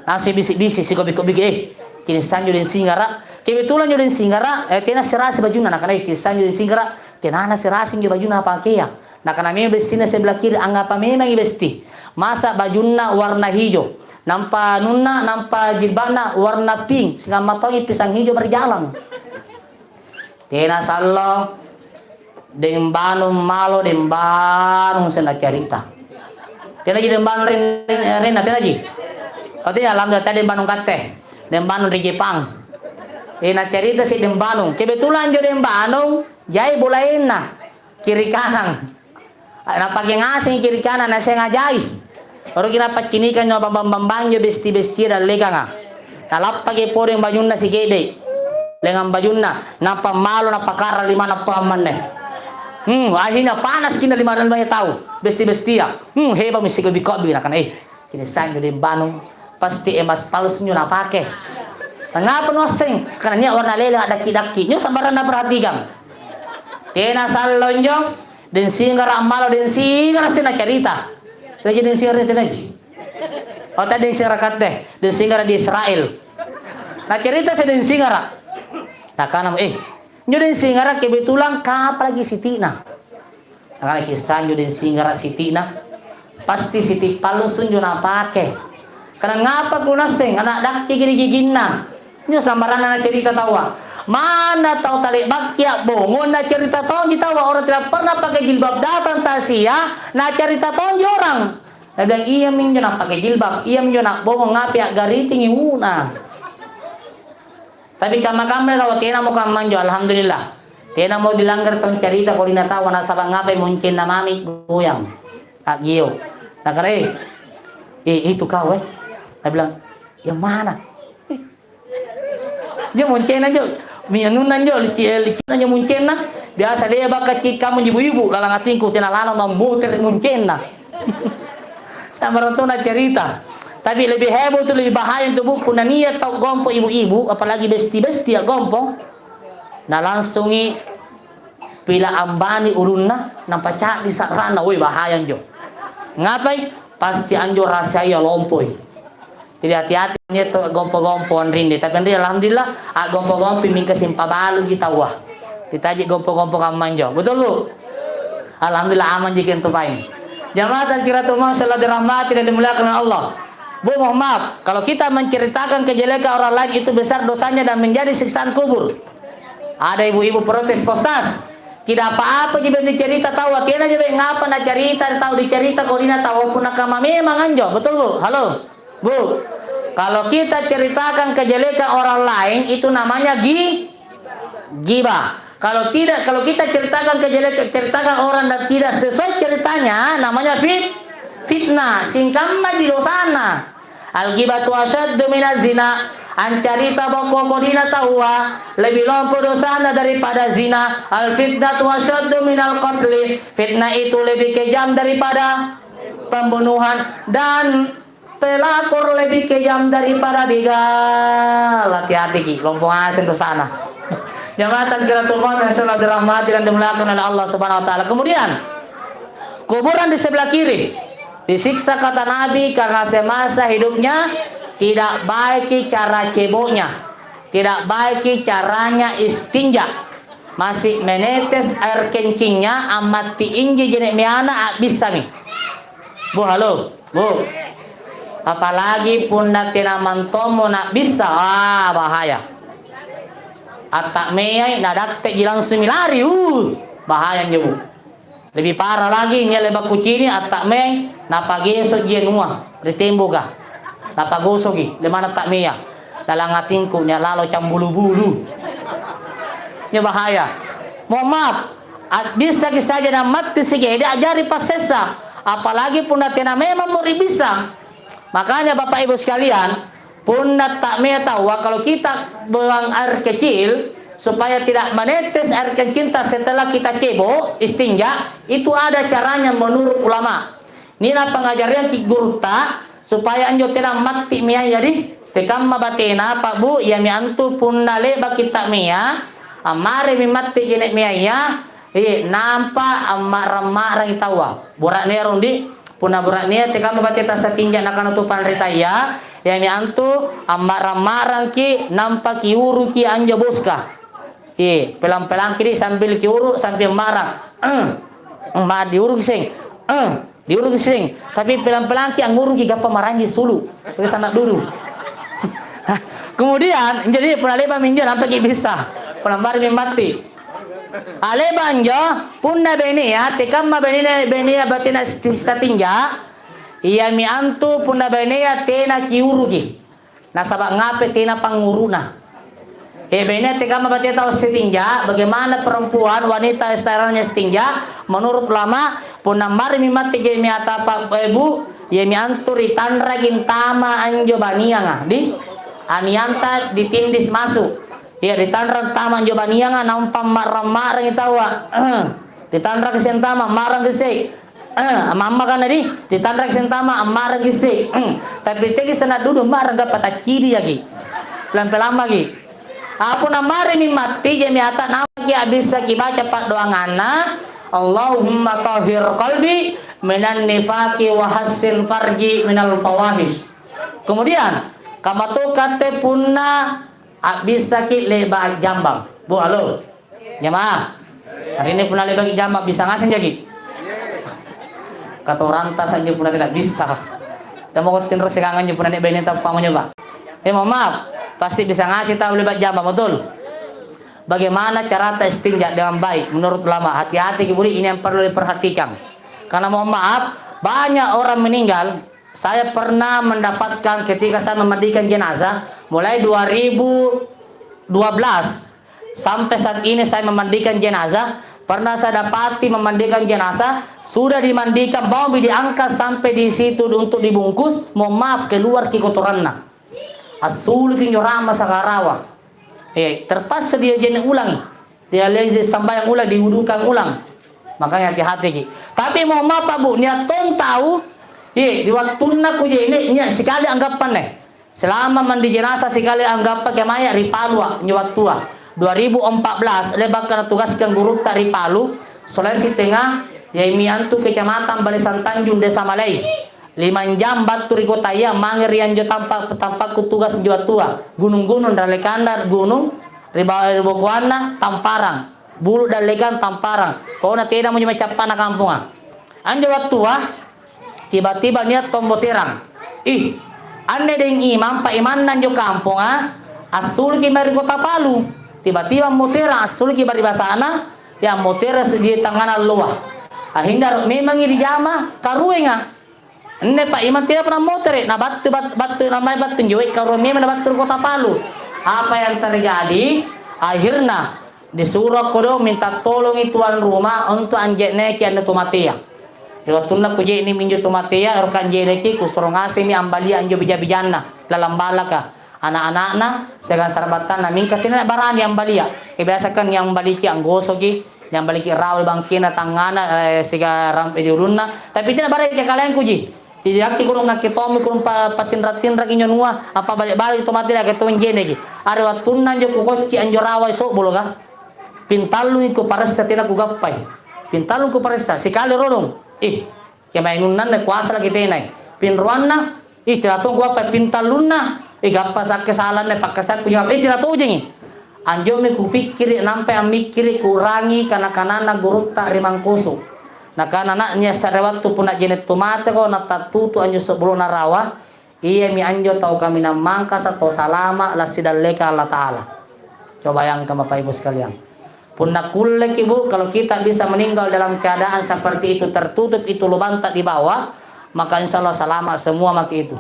Nasi bisi-bisi, sikobi-kobi, eh, kini sanjo deng singara. Kebetulan jo deng singara, eh, tena serasi bajunna, nakana, eh, kini sanjo deng singara, tenana serasi injo bajunna pakea. Nakana memang bestina sebelah kiri, "Angngapa memangi besti? Masa bajunna warna hijo, nampa anunna, nampa jilba'na warna pink, sikamma tongi pisang hijo berjalan?" Tena sallo, deng banung malo, deng banung sena carita. Tenaji deng banung ren-, ren-, renna, tenaji? Oh, tena, alhamdulillah, tena deng banung katte. Deng banung ri Jepang. Eh, nacarita si deng banung. Kebetulan jo deng banung, jai bolaenna. Kiri kanang. Napake ngasengi kiri kanang nasenga jai. Baruki napaccinikang nyo bambang-bambang njo besti-bestia dallekanga. Nalappaki podeng bajunna sike'de'. Lengang bajunna, nappa malo, nappa karra limana poang manne. Hmm, ahina panasaki na lima-, limaya tau, besti-bestia. Hmm, heba'mi sikobi-kobi, nakana, eh. Kini sanjo deng banung, pasti emas palsu njo napake. Angngapa nuasseng? Karena nia' warna leleng a'dakki-dakki. Njo sambarang naperhatikang. Tena sallo njo, deng singara' ammalo, deng singara' sena carita. Tenaji deng singara' tenaji. Oh, tadi deng singara' katte, deng singara' di Israel. Nacarita sia deng singara'. Nakana, eh, njo deng singara' kebetulan kapalaki siti'na. Nakana kisah anjo deng singara' siti'na, pasti siti' palsu njo napake. Karena ngapa kunasseng ana' dakkiki ri giginna? Injo sambaranna nacarita taua. Manna tau tale'bakki a'bongong, nacarita tonji taua, orang tidak pernah pakai jilbab datang tasia, nacarita tonji orang. Nabilang, "Iaminjo nappake jilbab, iaminjo na'bongong, ngape a'garitingi una." Tapi kamma-kamma tau tenamo kammanjo, alhamdulillah. Tenamo dilanggar tau carita kodina taua, nasaba' ngapai muncenna mami goyang. A'gio'. Nakana, "Eh, eh, itu kau, eh?" Nabilang, "Yang mana?" Injo muncenna injo, mi anunna injo, lici-, eh, licinna injo muncenna. Biasa le'baka cikkamma ibu-ibu, lalang atingku tena lano mammotere' muncenna. Sambarang tau nacarita. Tapi lebih heboh tu, lebih bahaya untuk buku. Na nia' tau gompo ibu-ibu, apalagi besti-besti a'gompo. Na langsungi pila ambani ulunna, nampa ca'di sa'ranna. Woi, bahaya anjo. Ngapai? Pasti anjo rahasiaya lompoi. Jadi hati-hati nia' tau a'gompo-gompo anrinni. Tapi anrinni alhamdulillah, a'gompo-gompi mingka simpabaluji taua. Kitaji gompo-gompo kammanjo. Betul, Bu? Alhamdulillah, aman jaki antu paeng. Jamaah tazkiratul maut sallallahu dirahmati dan dimuliakan oleh Allah. Bu, mohon maaf, kalau kita menceritakan kejelekan orang lain itu besar dosanya dan menjadi siksaan kubur. Ada ibu-ibu protes, "Postas, tidak apa-apa ji dicerita taua, tena ji ngapa nacarita tau dicerita kodina taua punna kamma memang anjo." Betul, Bu? Halo? Bu, kalau kita ceritakan kejelekan orang lain, itu namanya gi-, gibah. Kalau tidak, kalau kita ceritakan kejelekan, ceritakan orang dan tidak sesuai ceritanya, namanya fit-, fitnah. Singkamma ji dosana. Al-ghibatu asyaddu minaz zina. Ancarita boko-, kodina taua lebih lompo dosana daripada zina. Al-fitnatu asyaddu minal qatli. Fitnah itu lebih kejam daripada pembunuhan. Dan pelakor lebih kejam daripada begal. Hati-hatiki, lompo ngaseng dosana. Jamaah takbiratul maut yang selalu dirahmati dan dimuliakan oleh Allah Subhanahu wa Ta'ala. Kemudian, kuburan di sebelah kiri disiksa, kata Nabi, karena semasa hidupnya tidak baiki cara ceboknya, tidak baiki caranya istinja, masih menetes air kencingnya, ammatti inji jene'meana, a'bissami. Bu, halo, Bu. Apalagi punna tena mantommo na'bissa, ah, bahaya. Atta'meai, nadatte'ji langsung milari, uh, bahaya anjo, Bu. Lebih parah lagi, nia' le'ba' kucini', atta'meai, napageso'ji anua ri temboka. Napagosoki, lemana atta'mea. Lalang atingku, nia' lalo cambulu-bulu. Ini bahaya. Mohon maaf, a'bissaki saja dan matti sigede', a'jari passessa. Apalagi punna tena memammo ribissa. Makanya, Bapak Ibu sekalian, punna ta'mea taua, kalau kita buang air kecil supaya tidak menetes air kencinta setelah kita cebo, istinja, itu ada caranya menurut ulama. Nina pangajariang ki gurutta supaya anjo tena matti meaya di tekamma batena, Pak Bu, iami antu punna le'baki ta'mea, ammaremi matti je'ne' meaya, eh, nampa amma'rang-ma'rangi taua. Bura'nea rondi, punna bura'nea tekamma bateta satinja nakana tu panritaya, iami antu amma'rang-ma'rangki nampa kiuruki anjo boska. Iya, pelang-pelangki di sambil kiuru sambil marang. Eh, ma diuruki seng. Eh, diuruki seng. Tapi pelang-pelangki angnguruki gappa maranji sulu. Pakai sana dulu. Kemudian, jadi punna le'ba' minjo nampaki bisa. Punna mari mi matti. Ale'ba' anjo, punna benea, tekamma benea, benea batena sti-, satinja, iami antu punna benea tena kiuruki. Nasaba' ngape tena pangnguru'na. E, bainea tekamma bateta tau sitinja, bagaimana perempuan, wanita istilahnya sitinja, menurut ulama, punna marimi matti je'ne' atapa, e, Bu, iami antu ritanraki antama anjo banianga, di anianta ditindis masuk. Iya, ritanra antama anjo banianga, nampa ma'rang-ma'rangi taua. Ritanraki seng antama, ma'rang kisse. Eh, amma-amma kana di, ditanraki seng antama, ammarangki isse. Tapi teki sanna' dudu, ma'rang gappa taccidiaki. Lampe-lammaki. Apa namarimi matti, jami ata namaki a'bissaki baca paddoanganna, "Allahumma tahhir qalbi minan nifaqi wa hassin farji minal fawahish." Kemudian, kamma to katte punna a'bissaki le'ba' a'jambang. Bu, halo. Jamaah. Hari ini punna le'baki jama, bisa ngaseng jaki? Katoranta saja punna tidak bisa. Temo tinro siagang anjo punna nia' baineta umpama nyoba. Eh, mohon maaf. Pasti bisa ngaseng tau le'ba' jama, betul? Bagaimana carata istinja dengan baik menurut ulama? Hati-hati ki, Bu, ini yang perlu diperhatikan. Karena mohon maaf, banyak orang meninggal. Saya pernah mendapatkan ketika saya memandikan jenazah, mulai dua ribu dua belas sampai saat ini saya memandikan jenazah, pernah saya dapati memandikan jenazah, sudah dimandikan, mau diangkat sampai di situ untuk dibungkus, mohon maaf, keluar ki kotoranna. Assuluki nyorama sakarawa. Eh, terpaksa dia je'ne' ulangi. Dia leze sambayang ulang, diwudukang ulang. Makanya hati-hatiki. Tapi mohon maaf, Pak, Bu, nia' tong tau, eh, di wattunna kuje'ne', nia' sikali anggappanne. Selama mandi jenazah sikali anggappa kemaya ri Palua, injo wattua. Dua ribu empat belas, le'baka natugaskang gurutta ri Palu, Sulawesi Tengah, iami antu Kecamatan Balisang Tanjung, Desa Malei. Limang jam battu ri kotaya, mange ri anjo tampa-, tampakku tugas anjo wattua. Gunung-gunung, dallekanta gunung, ri ba-, ri bokoanna tamparang. Bulu dallekang tamparang. Pokokna tenamo anjo mae cappa'na kamponga. Anjo wattua, tiba-tiba nia' tong ammoterang. Ih, anne deng imang, paimanna anjo kamponga, assuluki mae ri kota Palu. Tiba-tiba ammoterang, assuluki bari basana, ya ammoterang ri tangngana alloa. Ahindaro memangi dijama karuenga. Anne Pak Imang tenapa nammotere', na battu, bat-, battu, namai battu anjo wai karuang memang na battu ri kota Palu. Apa yang terjadi? Akhirna, disuroko do minta tolongi tuan rumah untuk anje'neki anne tu matea. Ri wattunna kuje'nemi injo tu matea, ero kanje'neki, kusuro ngasemi ambalia anjo bija-bijanna lalang balaka. Ana'-ana'na siagang sari'battanna, mingka tena barani ambalia. Kebiasakang niambaliki anggosoki, niambaliki rawa ri bangkena tangngana, eh, siagang rampe di ulunna, tapi tena barani kekalaengkuji. Jadi, akki kurung, akki tommi kurung pa-, patinra-tinraki injo nua, apa bale'-bale' to mate, akki tong je'neki. Are wattunna anjo kukocci anjo rawa so'boloka. Pintallungi kuparessa tena kugappai. Pintallung kuparessa, sikali rodong. Ih, kemaengunnanna kuasa laki tenai. Pinruanna, ih, tena tong kugappai. Pintallunna, ih, gappa sakke salanna, pakkasakku nyapa. Ih, tena tojengi. Anjomi kupikkiri, nampai ammikkiri, kuurangi kana-kanana gurutta ri Mangkusu. Nakana, "Nak, nia' se're wattu punna je'ne' tu mateko, na tattutu anjo sebuluna rawa." Iami anjo tau kaminang mangkasa, tau salama', lassidallekang Allata'ala. Coba bayangkan, Bapak Ibu sekalian. Punna kulleki, Bu, kalau kita bisa meninggal dalam keadaan seperti itu, tertutup itu lubanta di bawah, maka insya Allah salama' semua maki itu.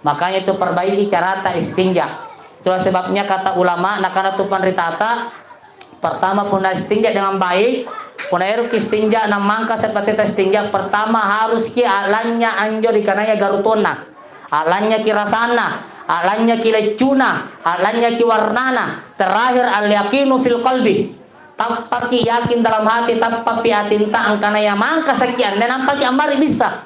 Makanya itu perbaiki carata istinja. Itulah sebabnya kata ulama, nakana tu panritata, Pertama, punna istinja dengan baik, punna eroki istinja, namangka seperti ta istinja, pertama haruski a'lanya anjo nikanaya garutonna, a'lanyaki rasanna, a'lanyaki leccuna, a'lanyaki warnana, terakhir al-yaqinu fil qalbi. Tappaki yakin dalam hati, tappapi atinta angkanaya mangkasaki anne, nampaki ammari bissa.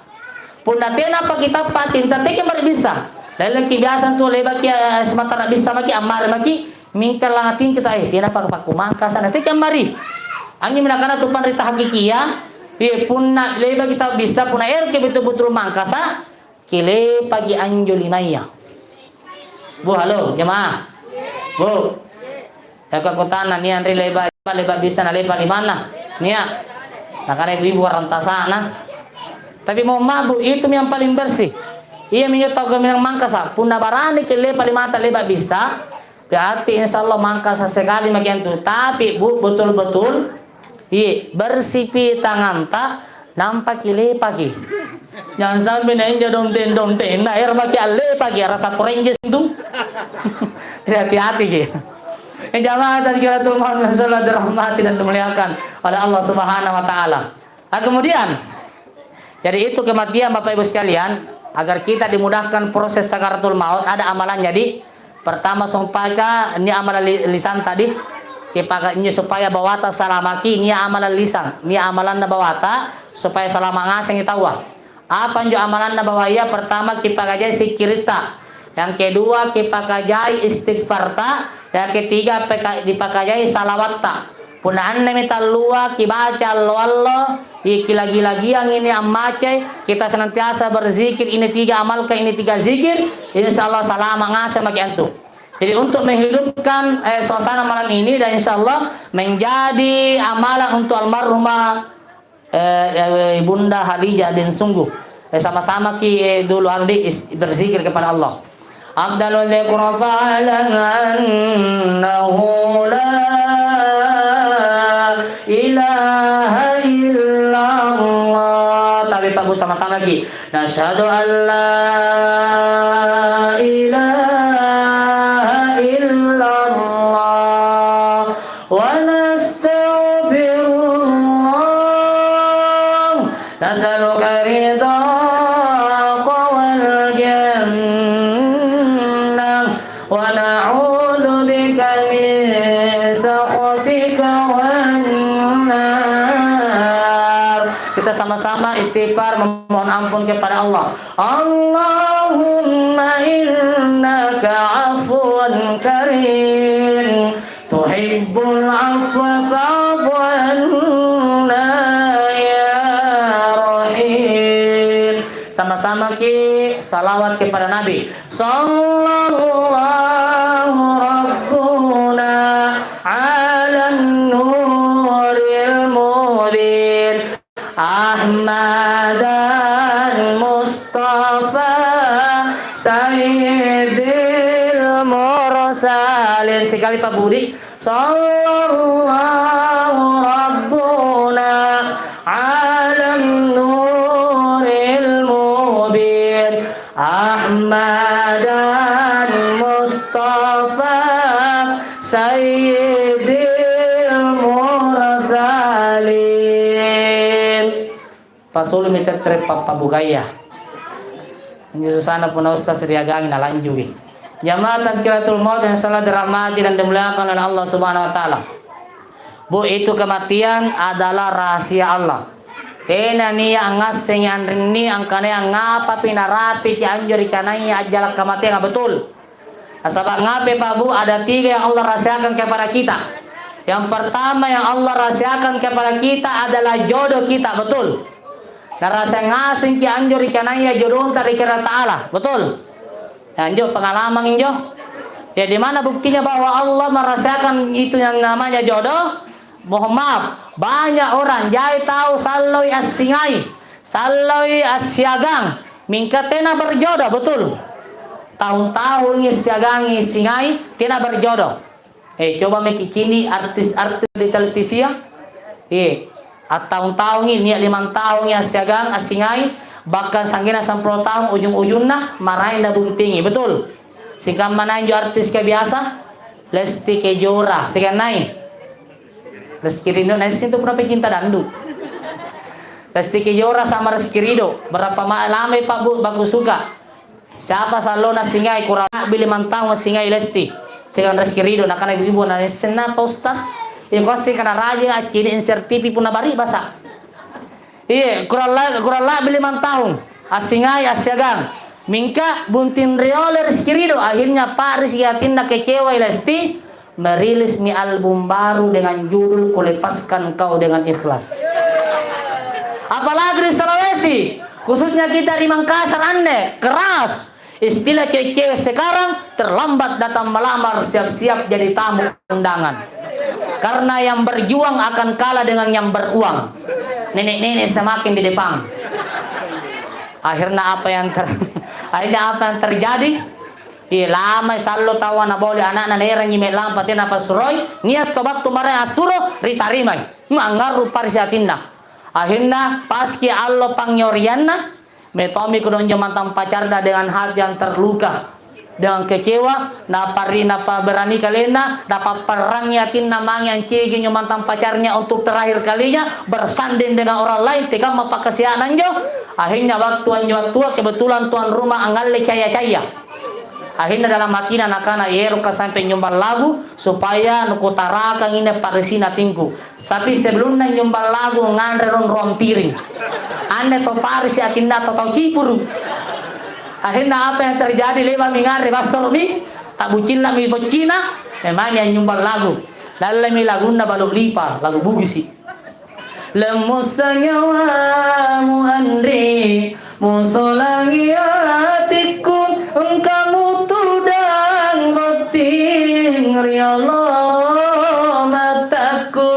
Punna tenapaki tappa atinta, teki ammari bissa. Lelleki biasa tu lebaki, eh, sementara bissa maki, ammari maki, Mingka lalang atinta, eh, tenapa pakkumangkasa, na teki ammari. Anjomi nakana tu panrita hakikia, eh, punna le'baki tau bissa, punna eroki betul-betul mangkasa, kilepaki anjo limaya. Bu, halo, jamaah. Bu. Eka kutana, nia' anre le'ba', le'ba' bissa na le'ba' limanna? Nia'. Nakana ibu-ibu warantasa'na. Tapi mohon maaf, Bu, itu yang paling bersih. Iyaminjo tau kaminang mangkasa. Punna baraniki le'ba' limata, le'ba' bissa, Berarti insya Allah mangkasa sekali maki antu. Tapi, Bu, betul-betul, iya, bersipi tanganta, nampa kilepaki. Jangan sampai na injo donteng-donteng, na ero maki allepaki, rasa korenjes itu. Jadi hati-hati ki. Eh, jamaah dan kiratul maut dan salat dirahmati dan dimuliakan oleh Allah Subhanahu wa Ta'ala. Nah, kemudian, jadi itu kematian, Bapak Ibu sekalian, agar kita dimudahkan proses sakaratul maut, ada amalannya, di. Pertama, sumpaka, ini amalan li-, lisan tadi, kipaka-, ini supaya bawata salamaki, ini amalan lisan, ini amalanna bawata, supaya salama ngasengi taua. Apa anjo amalanna bawaya? Pertama, kipakajai sikkiritta. Yang kedua, kipakajai istighfarta. Yang ketiga, peka-, dipakajai salawatta. Punna annemi tallua kibaca allo-allo, ki-, kilagi-lagiang ini ammacai, kita senantiasa berzikir, ini tiga amalkan, ini tiga zikir, insya Allah salama ngaseng maki antu. Jadi untuk menghidupkan, eh, suasana malam ini dan insya Allah menjadi amalan untuk almarhumah eh, eh, Ibunda Halijah bin Sungguh. Eh, sama-sama ki, eh, dulu, Aldi, is-, berzikir kepada Allah. Afdalu dzikra fa'lam annahu la ilaha illallah. Tapi Pak Bu, sama-sama ki. Nasyhadu an la ilaha illallah. ونستغفر الله. نسألك رضاك والجنة ونعوذ بك من سخطك والنار. Kita sama-sama istighfar, memohon ampun kepada Allah. اللهم إنك عفو كريم تحب العفو فاعف عنا يا رحيم. Sama-sama ki salawat kepada Nabi. صلى الله ربنا على النور المبين. Ahmadan Mustafa Sayyidil Mursalin. Sekali Pak Budi. Sallallahu Rabbuna ala nuril mubin. Ahmadan Mustafa Sayyidil Mursalin. Pasulumi tetere pappabukaya. Anjo susana punna ustaz riagangi nalanjuki. Jamaah tadkiratul maut yang salah dirahmati dan dimuliakan oleh Allah Subhanahu wa Ta'ala. Bu, itu kematian adalah rahasia Allah. Tena nia' angngassengi anrinni angkanaya ngapapi narapiki anjo rikanaya ajjala' kamateanga betul. Nasaba' ngape, Pak Bu, ada tiga yang Allah rahasiakan kepada kita. Yang pertama yang Allah rahasiakan kepada kita adalah jodoh kita, betul? Narahasia ngasengki anjo rikanaya jodonta ri Allata'ala, betul? Ya, anjo pengalaman injo. Ya, di mana buktinya bahwa Allah merahasiakan itu yang namanya jodoh? Mohon maaf, banyak orang jai tau salloi assingai, salloi assiagang, mingka tena berjodoh, betul? Tahun-tahungi siagangi singai, tena berjodoh. Eh, coba meki cini artis-artis di televisia. Eh, attaung-taungi, nia' limang taungi assiagang, assingai, bahkan sanggenna sampulo taung ujung-ujungna maraeng nabuntingi, betul? Sikamma nai injo artis ke biasa, Lesti Kejora, sikamma nai. Rizky Ridho, naisseng tu pura pecinta dangdut. Lesti Kejora sama Rizky Ridho, berapa ma-, lama Pak Bu baku suka. Siapa sallona singai, kurang lebih limang tahun singai Lesti. Siagang Rizky Ridho, nakana ibu-ibu, "Naisseng napa Ustaz?" Iya, kuasseng kana rajing accini' N C R T V punna bari'basa. Iya, kurang la-, kurang lebih limang tahun. Assingai, assiagang. Mingka bunting riolo Rizky Ridho, akhirnya pa'risi atinna kecewai Lesti, merilismi album baru dengan judul Kulepaskan Kau Dengan Ikhlas. Apalagi di Sulawesi, khususnya kita di Mangkasar anne, keras. Istilah cewek-cewek sekarang, terlambat datang melamar, siap-siap jadi tamu undangan. Karena yang berjuang akan kalah dengan yang beruang. Nenek-nenek semakin di depan. Akhirnya apa yang ter-, akhirnya apa yang terjadi? Iya, lamai sallo taua naboli ana'na, naerangi mae lampa tena passuroi, nia' tau battu maraeng assuro, ritarimai. Mangngarru' parisi atinna. Akhirnya, paski allo pangngorianna, Mae tommi kodong injo mantang pacarna dengan hati yang terluka, dengan kecewa, napari-, napaberani kalenna, napapparangi atinna mange ancigi injo mantang pacarnya untuk terakhir kalinya bersanding dengan orang lain, tekamma pakkasia'na injo. Akhirnya waktu anjo wattua kebetulan tuan rumah angngalle caya-caya. Akhirnya dalam hatina nakana, "Ierokka sampe nyumbang lagu supaya nukutarakang ine pa'risina atingku." Tapi sebelumna nyumbang lagu nganre ronroang piring. Anne tau parisi atinna tau, tau cipuru. Akhirna apa yang terjadi, le'ba'mi nganre bassoro'mi, ta'bucilla'mi boccina, memangmi anynyumbang lagu. Lallemi lagunna Balu' Lipa, lagu Bugisi'. Lemmussa nyawamu anri, musolangi atikku, engkamu tudang botting riolo matakku.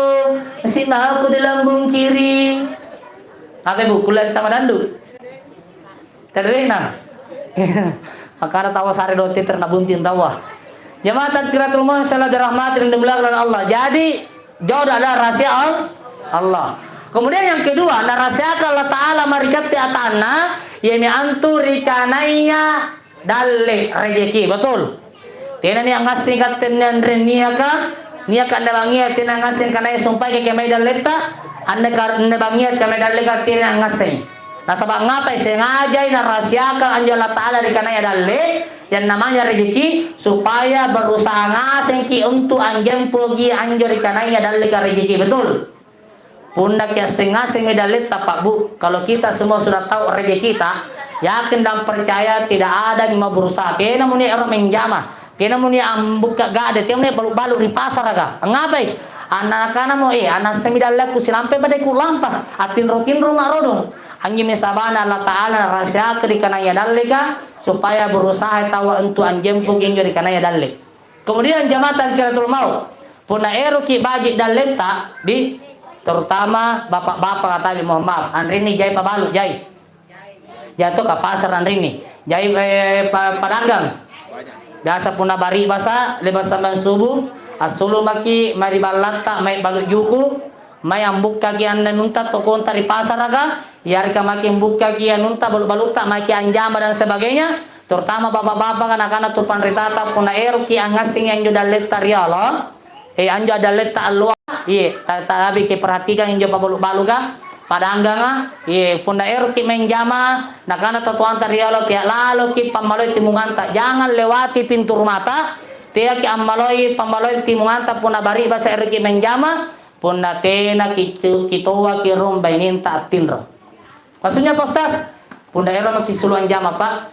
Sinaku di lambung kiri. Apa, Bu? Kulle tama dandu? Tadena. Makana tawa sare dotte terna bunting tawa. Jamaah tadkiratul maut, insyaallah dirahmati dan dimuliakan oleh Allah. Jadi, jodoh adalah rahasia Al-, Allah. Kemudian yang kedua, narahasiakan Allah Ta'ala mae ri katte atanna, iami antu rikanaya dalle rejeki, betul? Tena nia' ngassengi katte anne anre niaka, niaka anne bangngia tena ngassengi kanaya sumpaiki mae dalletta, anne ka-, anne bangngia mae dalleka tena ngassengi. Nasaba' ngapai? Sengajai narahasiakang anjo Allata'ala ri kanaya dalle, yang namanya rejeki, supaya berusaha ngasengki' untu' anjempoki anjo ri kanaya dalleka rejeki, betul? Punnaki asseng-ngasengmi dalletta, Pak, Bu, kalau kita semua sudah tahu rejekita, yakin dan percaya tidak ada yang mau berusaha. Tenamo nia' ero' menjama, tenamo nia' ambukka gade, tenamo nia' balu'-balu' ri pasaraka. Angngapai? Anna-, nakanamo, "Eh, annassemi dallekku silampe pada kulampa, attinro-tinroma' rodong." Anjomi sabana Allata'ala narahasiakang ri kanaya dalleka, supaya berusaha taua untu' anjempoki injo ri kanaya dalle. Kemudian jamaah tadkiratul maut, punna eroki' baji' dalletta, di, terutama bapa'-bapa' katabi, mohon maaf, anrinni jai pabalu', jai. Jai to ka pasara anrinni, jai, eh, pa-, padanggang. Biasa punna bari'basa, le'ba' sambang subuh, assulu' maki' mae ri ballatta, mae balu' juku', mae ambukkaki' anne anunta tokonta ri pasaraka, yareka maki' ambukkaki' anunta balu'-balutta, maki' anjama dan sebagainya, terutama bapa'-bapaka nakana tu panritata, punna eroki' angngassengi anjo dalletta riolo, eh, anjo dalletta alloa, iye, ta-, ta-, tapi kiperhatikang injo pabalu'-baluka, padangganga, iye, punna eroki' mae anjama, nakana totoanta riolo, tea' laloki' pammaloi timunganta, jangang lewati pintu rumata, teaki' ammaloi pammaloi timunganta punna bari'basa eroki' mae anjama, Punna tena ki-, kitoaki rung baininta attinro. Maksudnya, Pak Ustaz, punna ero maki' sulu' anjama, Pak,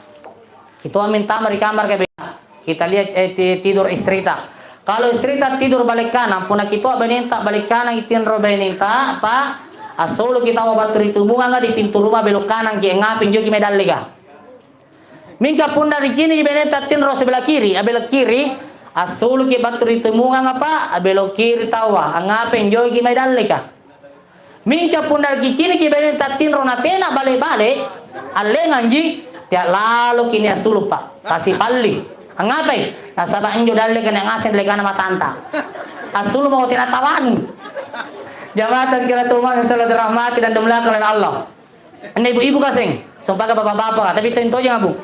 kitoami antama' ri kamaraka bela. Kita lihat, eh, ti-, tidur istrita. Kalau istrita tidur balik kanang, punna kitoa benenta balik kanang, itinro benenta, pa, assuluki taua battu ri tumunganga di pintu rumah belok kanangki, angngapai njoki mae dalleka. Mingka punna niciniki benenta tinro sebelah kiri, a, belok kiri, assuluki battu ri tumunganga, pa, a, belok kiri taua, angngapai njoki mae dalleka. Mingka punna kiciniki benenta tinro natena bale-bale, allenganji, tea laloki nia' assulu', pa, tasipalli. Angngapai? Nasaba' injo dalleka nia' ngaseng dallekana matanta. Assulu' mako tena tawanu. Jama'ah kira tumang sallallahu dirahmati dan dimuliakan oleh Allah. Anne ibu-ibu kaseng, sumpaka bapa-bapa, tapi tojeng-tojenga, Bu.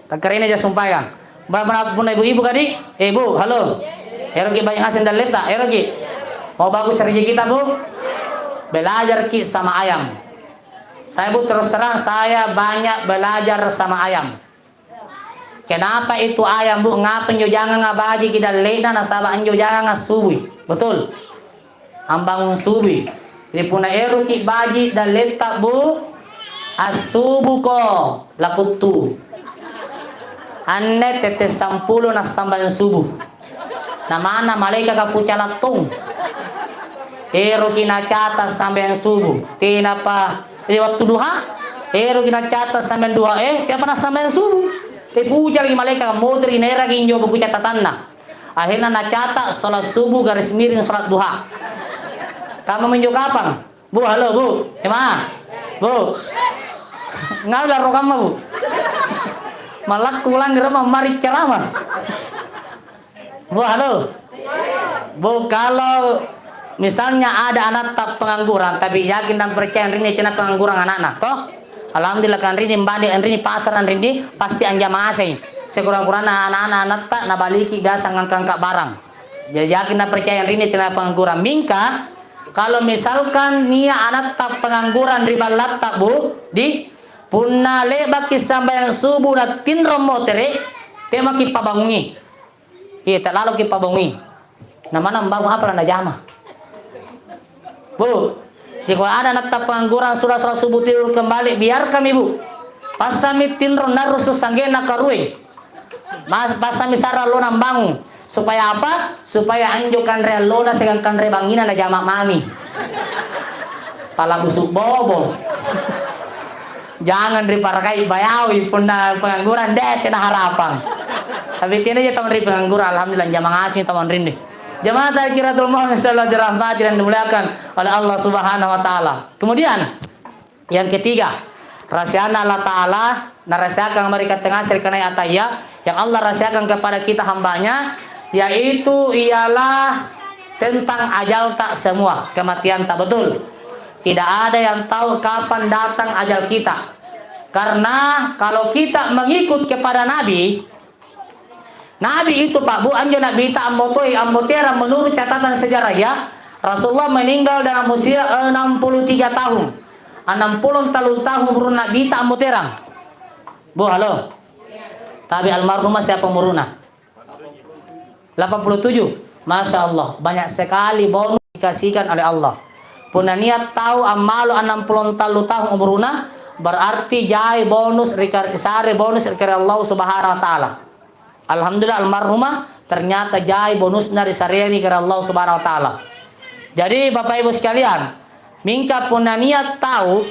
Takkarina ja sumpayang. Ba-, ba-, punna ibu-ibu kadi, "Eh, Bu, halo. Eroki banyak ngaseng dalleta, eroki? Mau bagus rezekita, Bu?" Belajarki sama ayam. Saya, Bu, terus terang, saya banyak belajar sama ayam. Kenapa itu ayam, Bu? Ngapa injo janganga bajiki dallena? Nasaba' anjo janganga subui. Betul? Ambangung subui. Jadi punna eroki baji' dalletta, Bu, assubuko lakuttu. Anne tette sampulo nassambayang subuh. Namana malaekaka pucalattong. Eroki nacata sambayang subuh. Tenapa ri wattu duha? Eroki nacata sambayang duha, eh, tenapa nassambayang subuh. Eh, pujalaki malaeka, motori naeraki injo buku catatanna. Akhirna nacata sholat subuh garis miring sholat duha. Kamma minjo kapang? Bu, halo, Bu. Jemaah. Bu. Ngalu larro kamma, Bu. Malakku langngerema mari ceramah. Bu, halo. Bu, kalau misalnya ada anatta pengangguran, tapi yakin dan percaya anrinni tena pengangguran ana'na, toh? Alhamdulillah, kan anrinni mbani, anrinni pasara, anrinni pasti anjama ngaseng. Sekurang-kurangna ana-ana anatta nabaliki biasa ngangka-ngangka barang. Jadi yakin dan percaya anrinni tena pengangguran. Mingka, kalau misalkan nia' anatta pengangguran ri ballatta, Bu, di, punna le'baki sambayang subuh natinro motere', temaki pabangungi. Iya, ta'laloki pabangungi. Na manna ambangung apa la najama? Bu, jadi kalau ada anatta pengangguran sudah sholat subuh tidur kembali, biarkanmi, Bu. Passami tinro narrusu' sanggenna karueng. Mas-, passami sa'ra allona ambangung. Supaya apa? Supaya anjo kanre allona siagang kanre bangngina najama mami. Pala busu' bobo. Jangang riparakai bayaui punna pengangguran, deh, tena harapang. Tapi tenaja tau ri pengangguran, alhamdulillah, anjama ngaseng tau anrinni. Jamaah takbiratul ihram, insyaallah dirahmati dan dimuliakan oleh Allah Subhanahu wa Ta'ala. Kemudian, yang ketiga, rahasiana Allah Ta'ala narahasiakan mae ri katte ngaseng ri kanaya ataya, yang Allah rahasiakan kepada kita hambanya, yaitu ialah tentang ajalta semua, kematianta, betul? Tidak ada yang tahu kapan datang ajal kita. Karena kalau kita mengikut kepada Nabi, Nabi itu, Pak, Bu, anjo Nabita ammotoi, ammoterang menurut catatan sejarah, ya, Rasulullah meninggal dalam usia enam puluh tiga tahun. Enam puluh tallu tahun umurna Nabita ammoterang. Bu, halo. Tapi almarhumah siapa umurna? Delapan puluh tujuh. Masya Allah, banyak sekali bonus dikasihkan oleh Allah. Punna nia' tau ammalu annang pulo tallu taung umuruna, berarti jai bonus ri kar-, sare bonus ri kare Allah Subhanahu wa Ta'ala. Alhamdulillah, almarhumah ternyata jai bonusna ri sareangi kare Allah Subhanahu wa Ta'ala. Jadi, Bapak Ibu sekalian, mingka punna nia' tau,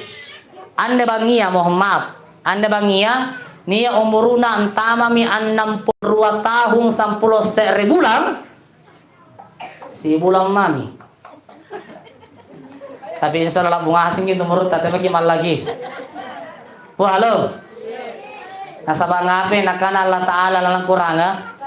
anne bangngia, mohon maaf, anne bangngia, nia' umuruna antamami annang pulo rua tahun sampulo se're bulang, sibulang mami. Tapi insya Allah la'bu ngasengki tu umurutta, temaki mallaki. Wah, halo. Nasaba' ngape nakana Allah Ta'ala lalang Qur'anga,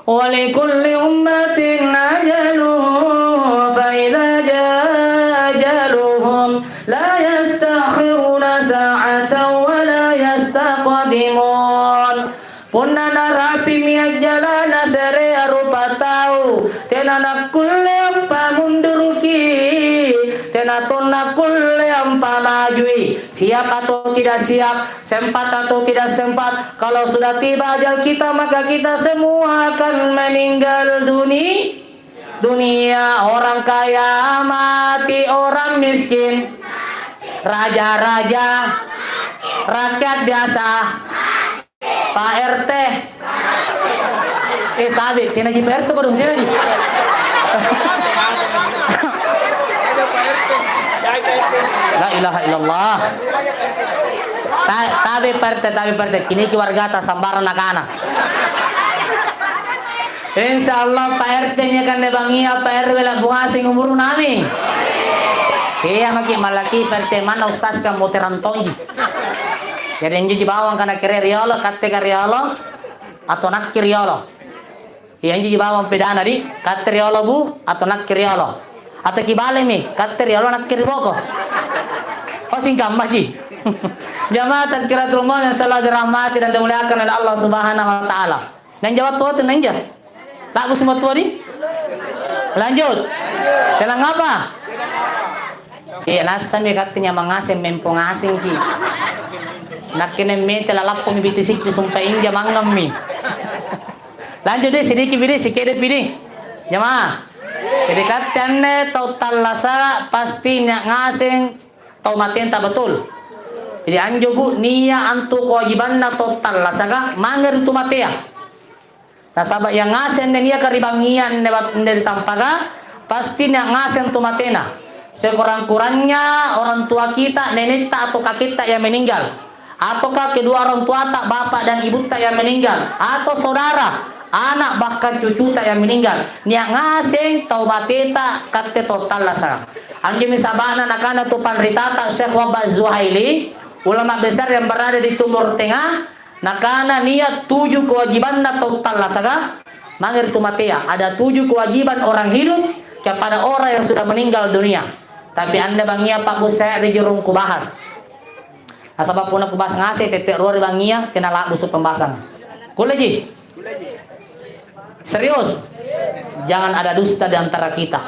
"Wa likulli ummatin ajalun, fa idza jaa ajaluhum, la yastakhiruna sa'atan wa la yastaqdimun." Punna narapimi ajjalana se'rea rupa tau, tena nakkulle ampamunduruki, tena tonna kulle ampamajui. Siap atau tidak siap, sempat atau tidak sempat, kalau sudah tiba ajal kita, maka kita semua akan meninggal duni-, dunia. Orang kaya mati, orang miskin, raja-raja, rakyat biasa, Pak R T. Eh, tabe, tenaji P R T kodong, tenaji. La ilaha illallah. Ta-, tabe P R T, tabe P R T. Ciniki wargata sambarang nakana. Insya Allah Pak R T-nya kanne bangia, Pak R W la'bu ngaseng umuru nami. Iya maki mallaki Pak R T manna ustaz kamoterang tonji. Jadi anjoji bawang kana kere riolo, katte ka riolo, atau nakke riolo. Iya anjoji bawang pedana di, katte riolo bu, atau nakke riolo. Atau kibalemi, katte riolo nakke riboko. Oh singkammaji. Jamaah tazkiratul maut yang selalu dirahmati dan dimuliakan oleh Allah Subhanahu wa taala. Nanja wattu-wattu nanja. Lagu semua tua di? Lanjut. Tenang apa? Iya, nassami katte nyamang ngaseng, mempo ngasengki. Nakke nemmete lalappomi bitisikki, sumpah inja mangammi. Lanjut deh, sedikit pidi, sikede pidi. Jamaah. Jadi katte anne tau tallasara pasti nia' ngaseng tau matenta, betul? Jadi anjo bu, nia' antu kewajibanna tau tallasaka mange ri tu matea. Nasaba' iya ngaseng anne niaka ri bangngia anne bat-, anne ri tampaka, pasti nia' ngaseng tu matena. Sekurang-kurangnya orang tua kita, nenetta atau kaketta yang meninggal. Ataukah kedua orang tuata, bapa dan ibutta yang meninggal. Atau saudara, anak bahkan cucuta yang meninggal. Nia' ngaseng tau mateta katte tau tallasaka. Anjomi saba'na nakana tu panritata Syekh Wahbah Zuhaili, ulama besar yang berada di Timur Tengah, Nakana nia' tuju kewajibanna tau tallasaka mange ri tu matea. Ada tujuh kewajiban orang hidup kepada orang yang sudah meninggal dunia. Tapi anne bangngia pa'bu se're jurung kubahas. Nasaba' punna kubahas ngaseng tette' rua ri bangngia, tena la'busu' pembahasanna. Kulleji? Serius? Jangan ada dusta di antara kita.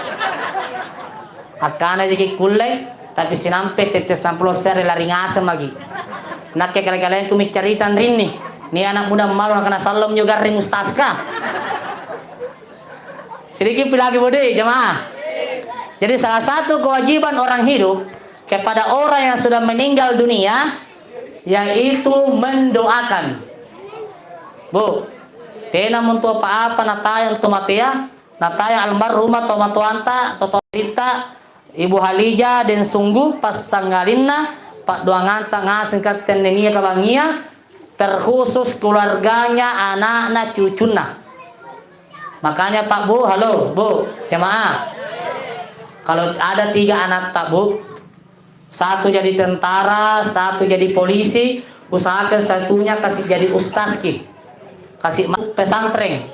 Akkana jaki kulle, tapi sinampe tette' sampulo se're lari ngaseng maki'. Nakke kale-kalengku miccarita anrinni, nia' ana' muda ammalu nakana, "Sallom njo garring ustazka." Sedikit pi lagi bode, jamaah. Jadi salah satu kewajiban orang hidup kepada orang yang sudah meninggal dunia, yaitu mendoakan. Bu, tena montu apa-apa natayang tu matea, natayang almarhumah tomatoanta, totoatta, Ibu Halija dan Sunggu, passangalinna pa'doanganta ngaseng katte anne niaka bangngia, terkhusus keluarganya, ana'na, cucunna. Makanya Pak Bu, halo Bu, jamaah. Kalau ada tiga anatta Bu, satu jadi tentara, satu jadi polisi, usahakan satunya kasih jadi ustazki. Kasih masuk pesantren.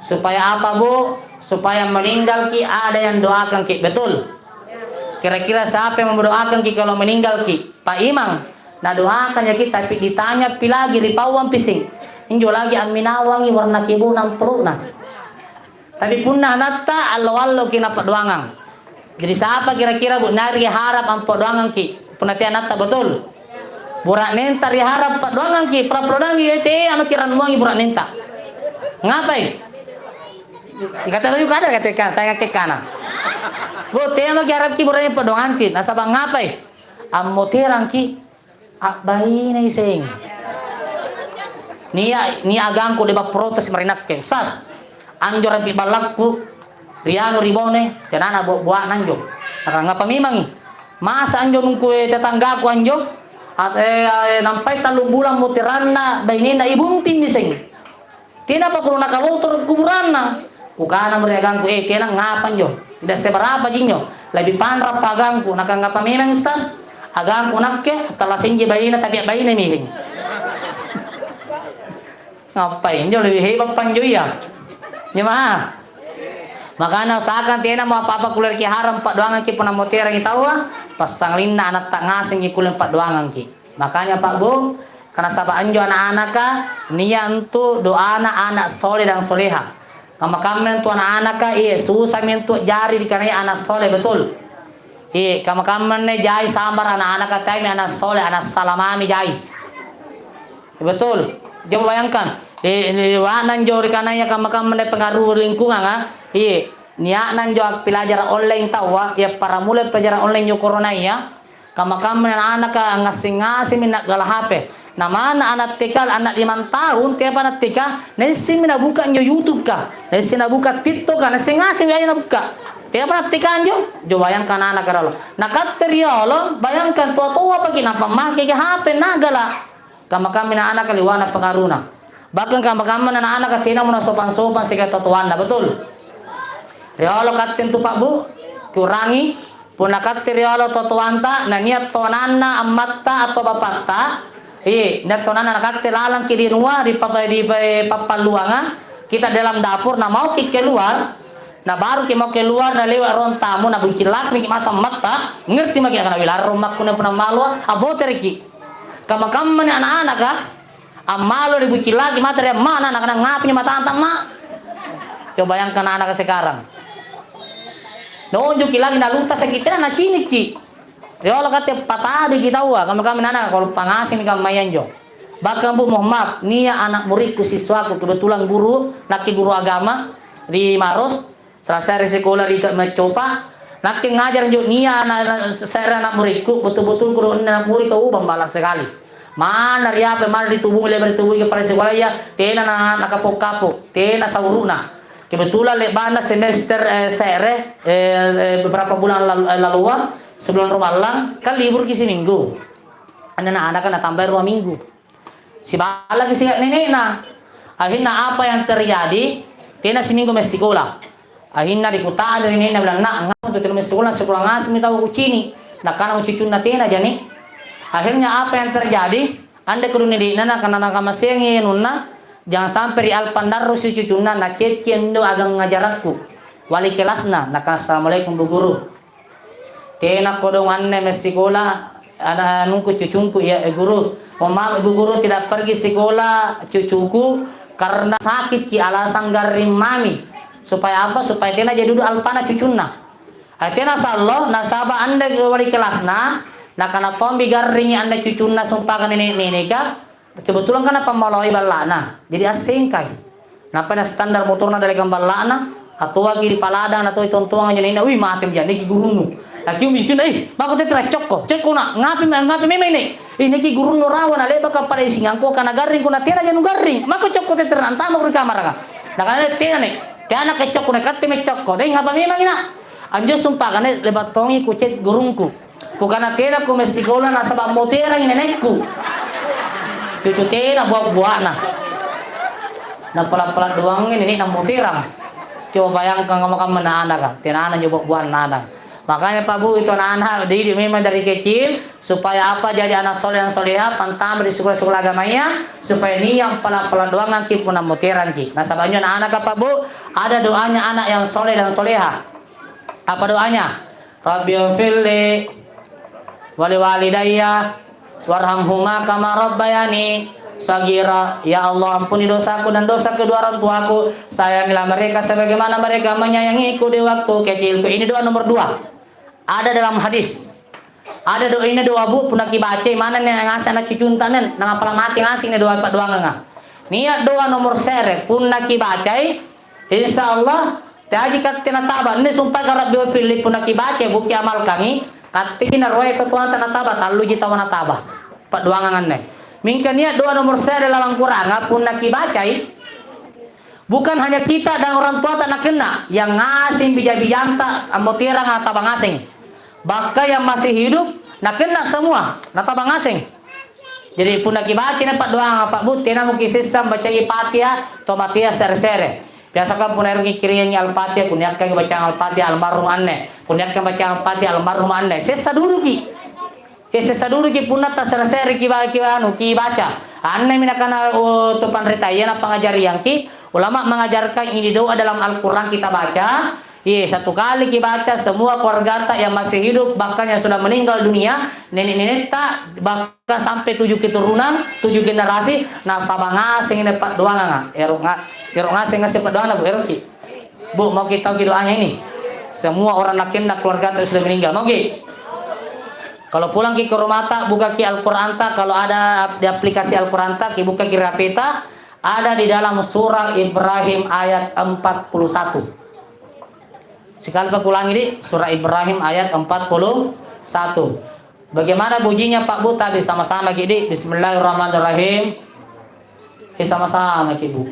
Supaya apa, Bu? Supaya meninggalki ada yang doakanki, betul? Kira-kira siapa yang mendoakanki kalau meninggalki? Pak Imam. Nadoakan jaki, tapi ditanyapi lagi ri pauang pising. Injo lagi amminawangi warna kebona amplo'na. Tapi punna anatta allo-alloki napa'doangang. Jadi sapa kira-kira, Bu, nariharap ampa'doangangki? Punna tea anatta, betul? Bura'nenta riharap pa'doangangki, pura-pura doangi, eh, teamaki rannuangi bura'nenta. Ngapai? Kata tau kada kata ka-, tanya ke kana. Bu, teamaki harapki bura'ne pa'doangangki, nasaba' ngapai? Ammoterangki. A'bainai seng. Nia', nia' agangku le'ba' protes mae ri nakke, "Ustaz, anjo rampi ballakku ri anu ri Bone, tenana bua-bua'na anjo." Nakangngapa memangi? "Masa anjo mungkue tetanggaku anjo, a-, eh, eh, nampai tallung bulang moteranna bainenna ibuntinni seng." Tenapa kuno nakalotoro' kuburanna? Kukanamo ri agangku, "Eh, tena ngapa anjo? Tidak seberapa ji injo. Lebih panrappa agangku." Nakangngapa memang, Ustaz? Agangku nakke, attallasa inji bainena, tapi a'bainemi. Ngapai injo lebih hebat panjo iya? Jemaah. Makana usahakan tenamo apa-apa kulleki haram pa'doangangki punna moterangi taua, passangalinna anatta ngasengji kulle pa'doangangki. Makanya, Pak, Bu, karena saba' anjo ana'-anaka nia' antu doana ana' soleh dan soleha. Kamma-kamma antu ana'-anaka, iye, susami antu a'jari nikanaya ana' soleh, betul? Iye, kamma-kamma anne jai sambar ana'-anaka, teami ana' soleh, ana' salamami jai. Betul? Coba bayangkan, eh, eh, wa'na anjo nikanaya kamma-kamma anne pengaruh lingkungan, ah. Iye, nia'na anjo appilajara' online taua, iya, paramulai pelajaran online njo koronaya, Kamma-kamma ana'-anaka angngasseng-ngasengmi na'gala H P. Namana ana' T K, ana' limang taung, teapa na T K, naissimmi nabuka anjo YouTube ka, naisseng nabuka TikTok ka, naisseng ngaseng aya nabuka. Teapa na T K anjo? Jo bayangkan anaka riolo. Na katte riolo, bayangkan toa-toa paki nampa makeki H P nagala. Kamma-kamma na anaka liwana pangaruna. Bahkan kamma-kamma na anaka tenamo nasopang-sopang siagang totoanna, betul? Riolo katte antu Pak Bu, kurangi. Punna katte riolo totoanta, nania' tonanna ammatta atau bapatta, eh, nia' tonanna nakatte lalangki ri anua, ri papa-, ri pa-, pappalluanga, kita dalam dapur, na mauki keluar, na baruki mau keluar, na lewa' ruang tamu, na bucillakki mata ammatta, ngerti maki nakana, "Wi, larro makkunne punna maloa, abbotereki." Kamma-kammani ana'-anaka, Ammalo ri bucillaki mata ri amma'na, nakana, "Ngapanjo matanta, Ma'?" Coba bayangkan anaka sekarang. Naunjuki lagi nalutasaki, tena nacinikki. Riolo katte patadiki taua, kamma-kamma anaka, kaluppa ngasengmi kammaya anjo. Bahkan, Bu, mohon maaf, nia' ana' muridku, siswaku, kebetulan guru, nakke guru agama ri Maros, Salasai ri sikola ri Ka-, Maccopa, nakke ngajar anjo nia' ana', ana', se're ana' muridku, betul-betul kudo anne ana' muridka, uh, bambala' sekali. Manna ri apa, manna ri tubung, le'ba' ri tubung kepala sikolaya, tena na-, nakapo'-kapo', tena sauru'na. Kebetulan le'ba'na semester, eh, se're, eh, eh, beberapa bulan lal-, eh, laloa, sebelum Ramalang, kan liburki siminggu. Anne ana'-anaka natambai rua minggu. Siballaki siga' nene'na. Akhirna apa yang terjadi? Tena siminggu mae sikola. Akhirna rikuta'nang ri nene'na, bilang, "Na', ngapa tu tena mae sikola? Sikola ngasengmi tau kucini'." Nakanamo cucunna, "Tenaja, Ne'." Akhirnya apa yang terjadi? Andai kodong nene'na nakana nakamaseangi anunna, jangan sampai ri Alpan darrosi cucunna, nacecci' anjo agang ngajarakku. Wali kelasna, nakana, "Assalamualaikum, Bu Guru." "Tena kodong anne massikola ana-, anungku, cucungku, iya, eh, Guru. Mohon maaf, Ibu Guru, tidak pergi sekolah cucuku karena sakitki, alasan garring mami." Supaya apa? Supaya tena jadi dudu alpana cucunna. Eh, tena sallo, nasaba' anne wali kelasna, nakana tommi garringi anne cucunna sumpaka nene'-neneka, Kebetulan kan napammalaui balla'na, jadi assengkai. Nampa nastandar motorna dalekang balla'na, atoaki ri paladang, natoi tontoang anjo nene'na, "Wih, matemi ja, naiki gurunnu." Nakiummi cucunna, "Eh, mako tette naccokko, cokko na, ngapi, ngapi memang ini?" "Eh, naiki gurunnu rawa, na le'baka pada isingangko, kana garringko, na tenaja nugarring. Mako cokko tette, antamako ri kamaraka." Nakana, "Tena, Ne', teana kaccokko, na katte maccokko." "Deh, ngapa memang, Ina'?" "Anjo sumpaka, Ne', le'ba' tongi kucet gurungku." Kukana, "Tena kumassikola nasaba' moterangi nenekku." Cucu tena bua'-bua'na. Napala'-pala' doangi nene'na moterang. Coba bayangkan kamma-kamma na anaka, tenana njo bua'-bua'na ana'. Makanya Pak Bu, itu anak-anak didik memang dari kecil, supaya apa, jadi anak soleh dan soleha, pantama di sekolah-sekolah agamaya, supaya nia' pala'-pala' doangangki punna moterangki. Nasaba' injo anak-anaka Pak Bu, ada doanya anak yang soleh dan soleha. Apa doanya? "Rabbighfirli waliwalidayya warhamhuma kama rabbayani shaghira." Ya Allah, ampuni dosaku dan dosa kedua orang tuaku. Sayangilah mereka sebagaimana mereka menyayangiku di waktu kecilku. Ini doa nomor dua. Ada dalam hadis. Ada doa ini, doa, Bu, punna kibacai, manna ngaseng anak cucunta nen, nangapala' mate ngaseng nia' doa pa'doanganga. Nia' doa nomor se're, punna kibacai, Insya Allah, teaji katte nataba. Inni sumpaka Rabbighfirli punna kibacai, bukiamalkangi, katteki naroe katuanta nataba, talluji taua nataba. Pa'doangang anne. Mingka nia' doa nomor se're lalangkuranga punna kibacai, bukan hanya kita dan orang tuata nakenna, yang ngaseng bija-bijanta ammoterang nataba ngaseng. Bahkan yang masih hidup, nakenna semua, nataba ngaseng. Jadi punna kibacai anne pa'doanga, Pak Bu, tenamo kisessang bacai Fatihah, to Fatihah se're-se're. Biasa kan punna eroki kiriangi Al-Fatihah, kuniakkangi bacang Al-Fatihah almarhum anne, kuniakkang bacang Al-Fatihah almarhum anne. Sessa duduki. Eh, sessa duduki punna tasse're-se're kiba-, kiba-, anu, kibaca. Annemi nakana, oh, tu panritaya napangajariangki, ulama mengajarkan ini doa dalam Al-Quran kita baca, Ye, satu kali kibaca, semua keluargata yang masih hidup, bahkan yang sudah meninggal dunia, nene'-nenetta, bahkan sampai tujuh keturunan, tujuh generasi, nataba ngaseng anne pa'doanganga. Ero' nga-, ero' ngaseng ngaseng pa'doangna, Bu, eroki. Bu, mauki tauki doanya ini? Semua orang nakenna keluargata sudah meninggal. Mauki? Kalau pulangki ke rumahta, bukaki Al-Quranta, kalau ada ap-, di aplikasi Al-Quranta, kibukaki ri H P-ta, ada di dalam surah Ibrahim ayat empat puluh satu. Sikalipa kulangi, di surah Ibrahim ayat empat puluh satu. Bagaimana bunyinya, Pak, Bu? Tabe sama-sama ki, Dik. Bismillahirrahmanirrahim. Eh, sama-sama ki, Bu.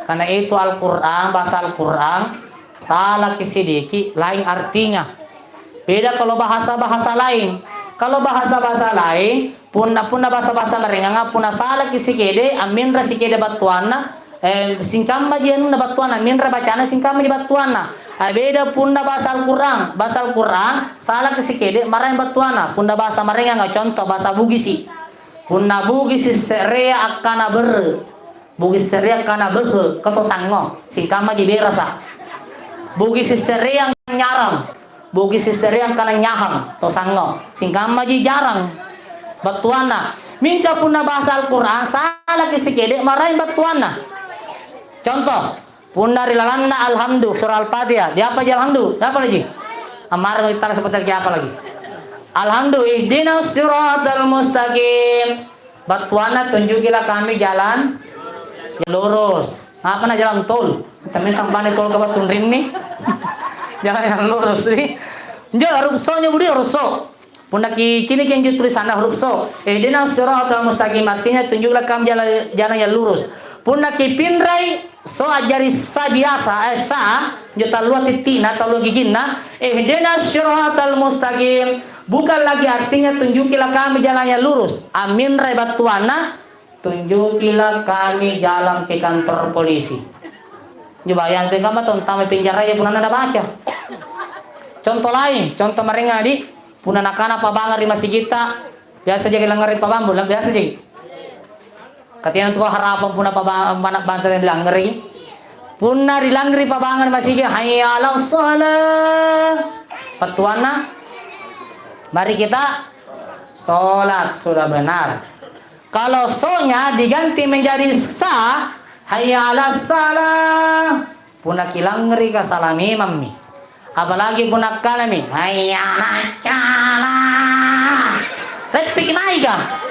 Karena itu Al-Quran, bahasa Al-Quran, salah ki sedikit, lain artinya. Beda kalau bahasa-bahasa lain. Kalau bahasa-bahasa lain, punna, punna bahasa-bahasa maraenganga, punna salah ki sikede, amminra sikede battuanna, eh, singkammaji anunna battuanna, minra bacana singkammaji battuanna. Ah, beda punna bahasa Al-Quran. Bahasa Al-Quran, salah ki sikede, maraeng battuanna. Punna bahasa maraenganga, contoh bahasa Bugisi. Punna Bugisi se'rea akkana berre. Bugis se'rea kana behe, kato sango, singkammaji berasa. Bugis se'reang nyarang, Bugis se'reang kana nyahang, to sango, singkammaji jarang. Battuanna, mingka punna bahasa Al-Quran, salaki sikede maraeng battuanna. Contoh, punna ri lalanna Alhamdu, surah Al-Fatihah, diapaji Alhamdu? Diapa lagi? Ammarang tala seperti apa lagi? Alhamdu, ihdinas siratal mustaqim. Battuanna, tunjukilah kami jalan yang lurus. Apa na jalan tol? Tapi tambahna tol ke batun rinni. Jalan yang lurus, ri. Injo huruf so njo budi huruf so. Punna ki-, kini ki injo tulisanna huruf so. Ihdinas siratal mustaqim, artinya tunjukilah kami jalan, jalan yang lurus. Punna kipinrai, so a'jari sa biasa, eh, sa, injo tallua titti'na, tallua giginna, ihdinas siratal mustaqim. Bukan lagi artinya tunjukilah kami jalan yang lurus. Amminrai battuanna, tunjukilah kami jalan ke kantor polisi. Injo bayang tengkamma tau antama penjaraya punna nabaca. Contoh lain, contoh maraenga, di, punna nakana pabangeng ri masigitta, biasa jaki langngere pabambu, biasa jaki. Katina tu harapang punna paba-, mana banta yang dilangngerei. Punna rilangngeri pabangeng masigi, "Hayya 'alas shalah." Battuanna, "Mari kita sholat, sudah benar." Kalau so-nya diganti menjadi sa, "Hayya 'alas shalah." Punna kilangngerika, sala memammi. Apalagi punna akkanami, "Hayya 'alas shalah." Leppiki maika.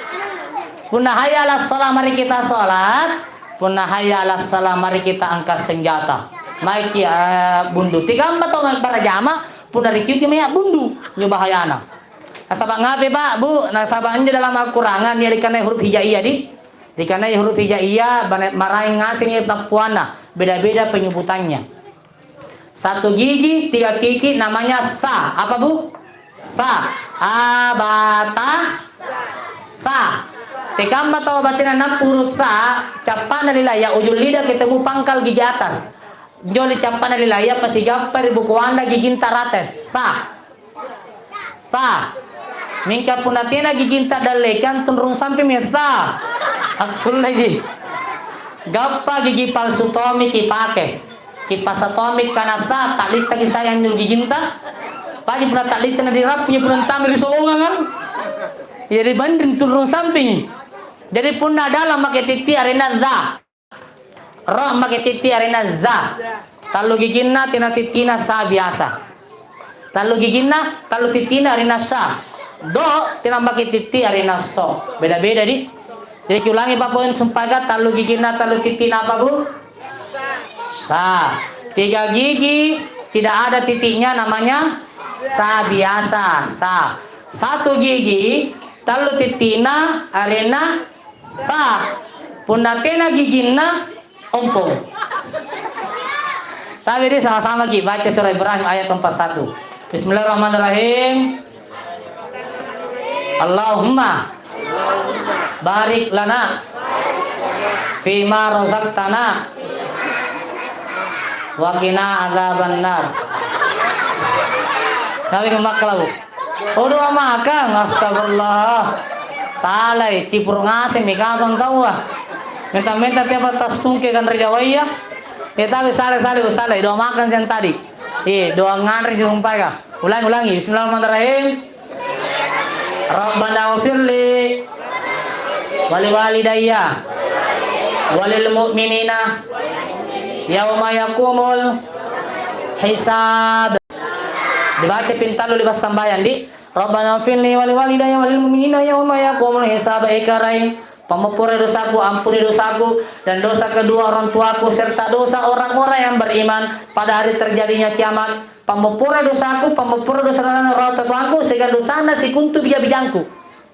Punna, "Hayya 'alas shalah, mari kita sholat." Punna, "Hayya 'alas shalah, mari kita angkat senjata." Maiki, eh, bundu. Tikamma tau barajama, punna rikiuki mae bundu. Injo bahayana. Nasaba' ngape, Pak, Bu? Nasaba' injo dalam Al-Qur'anga nia' rikanai huruf hijaiyah, di? Rikanai huruf hijaiyah, bane-, maraeng ngasengi tappuanna, beda-beda penyebutannya. Satu gigi, tiga titik, namanya tha. Apa, Bu? Tha. A, ba, ta, tha. Tekamma tau batena nappu huruf tha, cappa'na lilaya, ujung lidah ketemu pangkal gigi atas. Joli cappa'na lilaya, pasigappa ri bukuanda giginta rate. Tha. Tha. Mingka punna tena giginta dallekang, tunrung sampingmi tha. Akkulleki. Gappa gigi palsu tommi kipake. Kipasa tommi kana tha, ta'littaki sayang anjo giginta. Paji punna ta'litta nadirappungi punna antama ri solonganga. Jadi banding tunrung sampingi. Jadi punna dalam make titti arena dha. Ro make titti arena za. Tallu giginna tena tittina sa biasa. Tallu giginna, tallu tittina arena sa. Do, tena make titti arena so. Beda-beda, di. Jadi kiulangi, Pak, poin sumpaga, tallu giginna, tallu tittina apa, Bu? Sa. Tiga gigi tidak ada titiknya, namanya sa biasa. Sa. Satu gigi, tallu tittina arena Tha. Punna tena giginna, ompong. Tapi dia sama-sama ki baca surah Ibrahim ayat empat satu. Bismillahirrahmanirrahim. Allahumma barik lana fima razaqtana wa qina adzabannar. Nabi kemakkalau. Oh, doa makang, astagfirullah. Salai, cipuru ngasengmi kapang taua. Menta-menta tiapa tassungke kan ri jawaya. Ya, tapi salai, salai, salai. Doa makang yang tadi. Eh, doa nganre sumpaika. Ulangi, ulangi. Bismillahirrahmanirrahim. Rabbana ghfirli wali walidayya walil mu'minina yauma yaqumul hisab. Dibaca pintallu le'ba' sambayang, di. Rabbana ghfirli wali walidayya walil mu'minina yauma yaqumul hisab. Ekarai, pammopporai dosaku, ampuni dosaku, dan dosa kedua orang tuaku, serta dosa orang-orang yang beriman pada hari terjadinya kiamat. Pammopporai dosaku, pammopporai dosa rara-, rara-, totoangku, siagang dosanna sikontu bija-bijangku.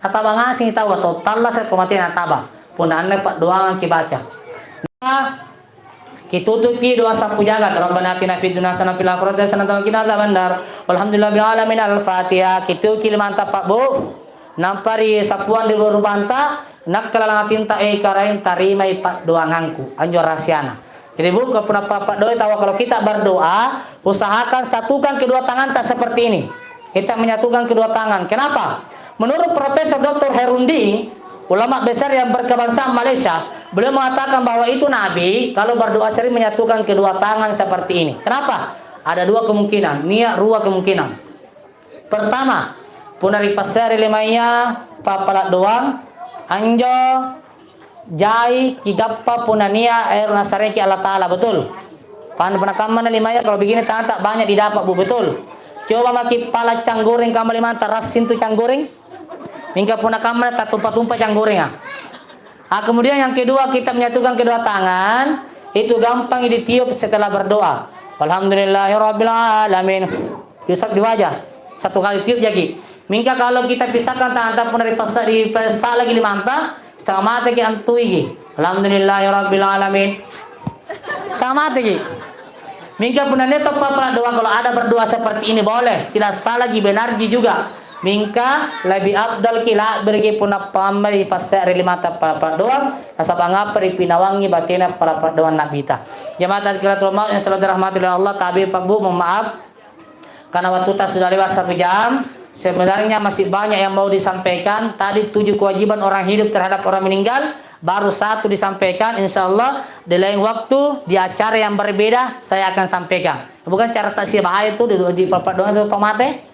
Nataba ngasengi taua, tau tallasa' kamateang nataba. Punna anne paddoangang kibaca. Nah, kitutupi doa sappu jagat, "Rabbana atina fid dunya hasanah wa fil akhirati hasanah wa qina adzabannar. Walhamdulillahi rabbil alamin." Al-Fatihah. Kitutupi limanta pa'bu. Nampa ri sappuang ri rupanta, nakka lalang atinta, "E Karaeng, tarimai paddoangangku." Anjo rahasiana. Jadi, Bu, punna pa-, paddoai taua, kalau kita berdoa, usahakan satukan kedua tanganta seperti ini. Kita menyatukan kedua tangan. Kenapa? Menurut Profesor Doktor Herunding, ulama besar yang berkebangsaan Malaysia, beliau mengatakan bahwa itu Nabi kalau berdoa sering menyatukan kedua tangan seperti ini. Kenapa? Ada dua kemungkinan, nia' rua kemungkinan. Pertama, punna ripasse're limaya, pappala' doang, anjo jai kigappa punna nia' ero' nassareki Allata'ala, betul? Pan-, punna kammana limaya, kalau begini tanganta banyak didapat, Bu, betul? Coba maki' pala' canggoreng kamma limanta, rassing tu canggoreng. Mingka punna kammana tattumpa-tumpa canggorenga. Ah, kemudian yang kedua, kita menyatukan kedua tangan, itu gampang ditiup setelah berdoa. "Walhamdulillahirabbil alamin." Diusap di wajah. Satu kali tiup jaki. Mingka kalau kita pisahkan tangan, punna dipassa-, dipassalaki limanta, setengah mateki antuiki. "Alhamdulillahirabbil alamin." Setengah mateki. Mingka punna nia' tau pappala' doang, kalau ada berdoa seperti ini boleh, tidak salah ji, benar ji juga. Mingka lebih afdal ki la'biriki punna pammai passe're limata pappala' doang, nasaba' ngapa ripinawangi batena pappala' doang Nabita. Jamaah takbiratul maut yang selalu dirahmati oleh Allah, tabi pa'bu, mohon maaf. Karena wattuta sudah lewat satu jam, sebenarnya masih banyak yang mau disampaikan. Tadi tujuh kewajiban orang hidup terhadap orang meninggal, baru satu disampaikan. Insya Allah, di lain waktu, di acara yang berbeda, saya akan sampaikan. Bukan cara taksia bahaya itu di, di pappala' doang itu tau mate.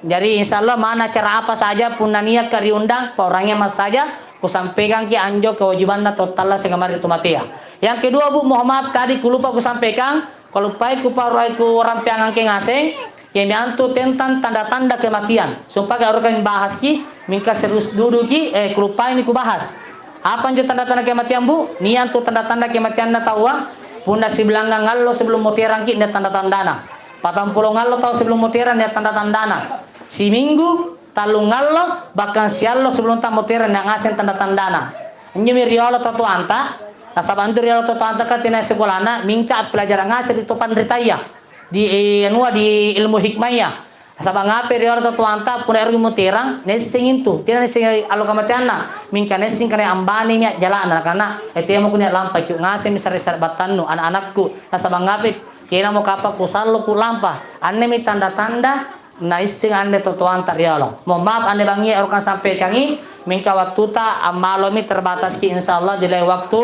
Jadi, insya Allah, mana acara apa saja, punna niaka riundang, pa orangnya mas saja, kusampaikanki anjo kewajibanna tau tallasa' kamari tu matea. Yang kedua, Bu, mohon maaf, tadi kulupa kusampaikan, Kaluppai kuparuai kurampeangangke ngaseng, iami antu tentang tanda-tanda kematian. Sumpaka ero' kami bahaski, mingka serius duduki, eh, kuluppaimi kubahas. Apa anjo tanda-tanda kematian, Bu? Nia' antu tanda-tanda kematianna taua, punna sibilangngang allo sebelum moterangki, nia' tanda-tandana. Patampulo allo tau sebelum moterang, nia' tanda-tandana. Siminggu, tallung allo, bahkan siallo sebelum tammoterang, nia' ngaseng tanda-tandana. Injomi riolo totoanta, nasaba' antu riolo totoanta ka tena sikolana, mingka appilajara' ngaseng ri to panritaya, di, eh, anua, di ilmu hikmaya. Nasaba' ngape riolo totoanta, punna eroki muterang, naisseng intu. Tena naisseng allo kamateanna, mingka naisseng kana ambanimi ajjala'na, nakana, "Eh, teamako nia' lampa, cuk, ngasemmi sare-sare battannu, ana'-anakku." Nasaba' ngape? Tenamo kapang kusallo kulampa. Annemi tanda-tanda naisseng anne totoanta riolo. Mohon maaf, anne bangngia ero' kasampaikangi, mingka wattuta ammalomi, terbataski, insya Allah di lain waktu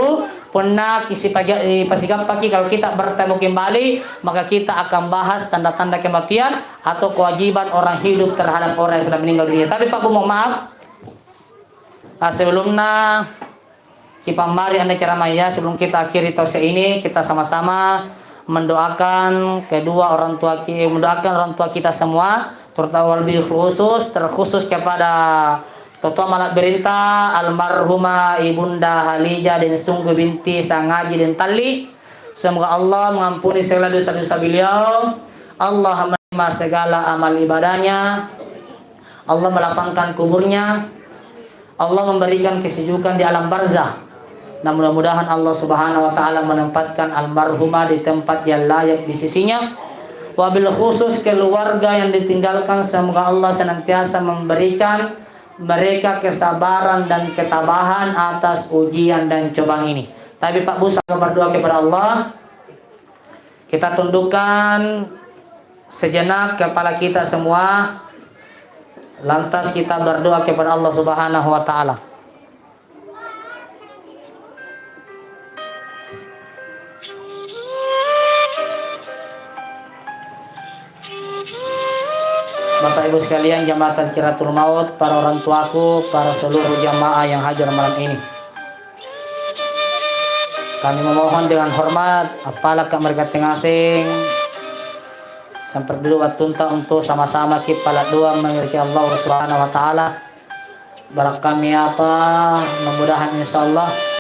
punna kisipaja-, eh, pasigappaki, kalau kita bertemu kembali, maka kita akan bahas tanda-tanda kematian atau kewajiban orang hidup terhadap orang yang sudah meninggal dunia. Tapi Pak Bu, mohon maaf, ah, sebelumnya Kipammari anne ceramahya, sebelum kita akhiri tausia ini, kita sama-sama mendoakan kedua orang tua ki-, mendoakan orang tua kita semua, terutama lebih khusus, terkhusus kepada totoa mala'birinta, almarhumah Ibunda Halijah Densunggu binti Sangaji Dentalli. Semoga Allah mengampuni segala dosa-dosa beliau, Allah menerima segala amal ibadahnya, Allah melapangkan kuburnya, Allah memberikan kesejukan di alam barzah. Nah, mudah-mudahan Allah Subhanahu wa Ta'ala menempatkan almarhumah di tempat yang layak di sisinya. Wabil khusus keluarga yang ditinggalkan, semoga Allah senantiasa memberikan mereka kesabaran dan ketabahan atas ujian dan cobaan ini. Tapi Pak Busa berdoa kepada Allah, kita tundukkan sejenak kepala kita semua, lantas kita berdoa kepada Allah Subhanahu wa Ta'ala. Bapak Ibu sekalian, jamaah Tazkiratul Maut, para orang tuaku, para seluruh jamaah yang hadir malam ini. Kami memohon dengan hormat, appalaka' mereka tengaseng, sampai dulu wattunta untuk sama-sama ki pala' doa mengerti Allah Subhanahu wa Ta'ala. Barakkami apa, mudah-mudahan insya Allah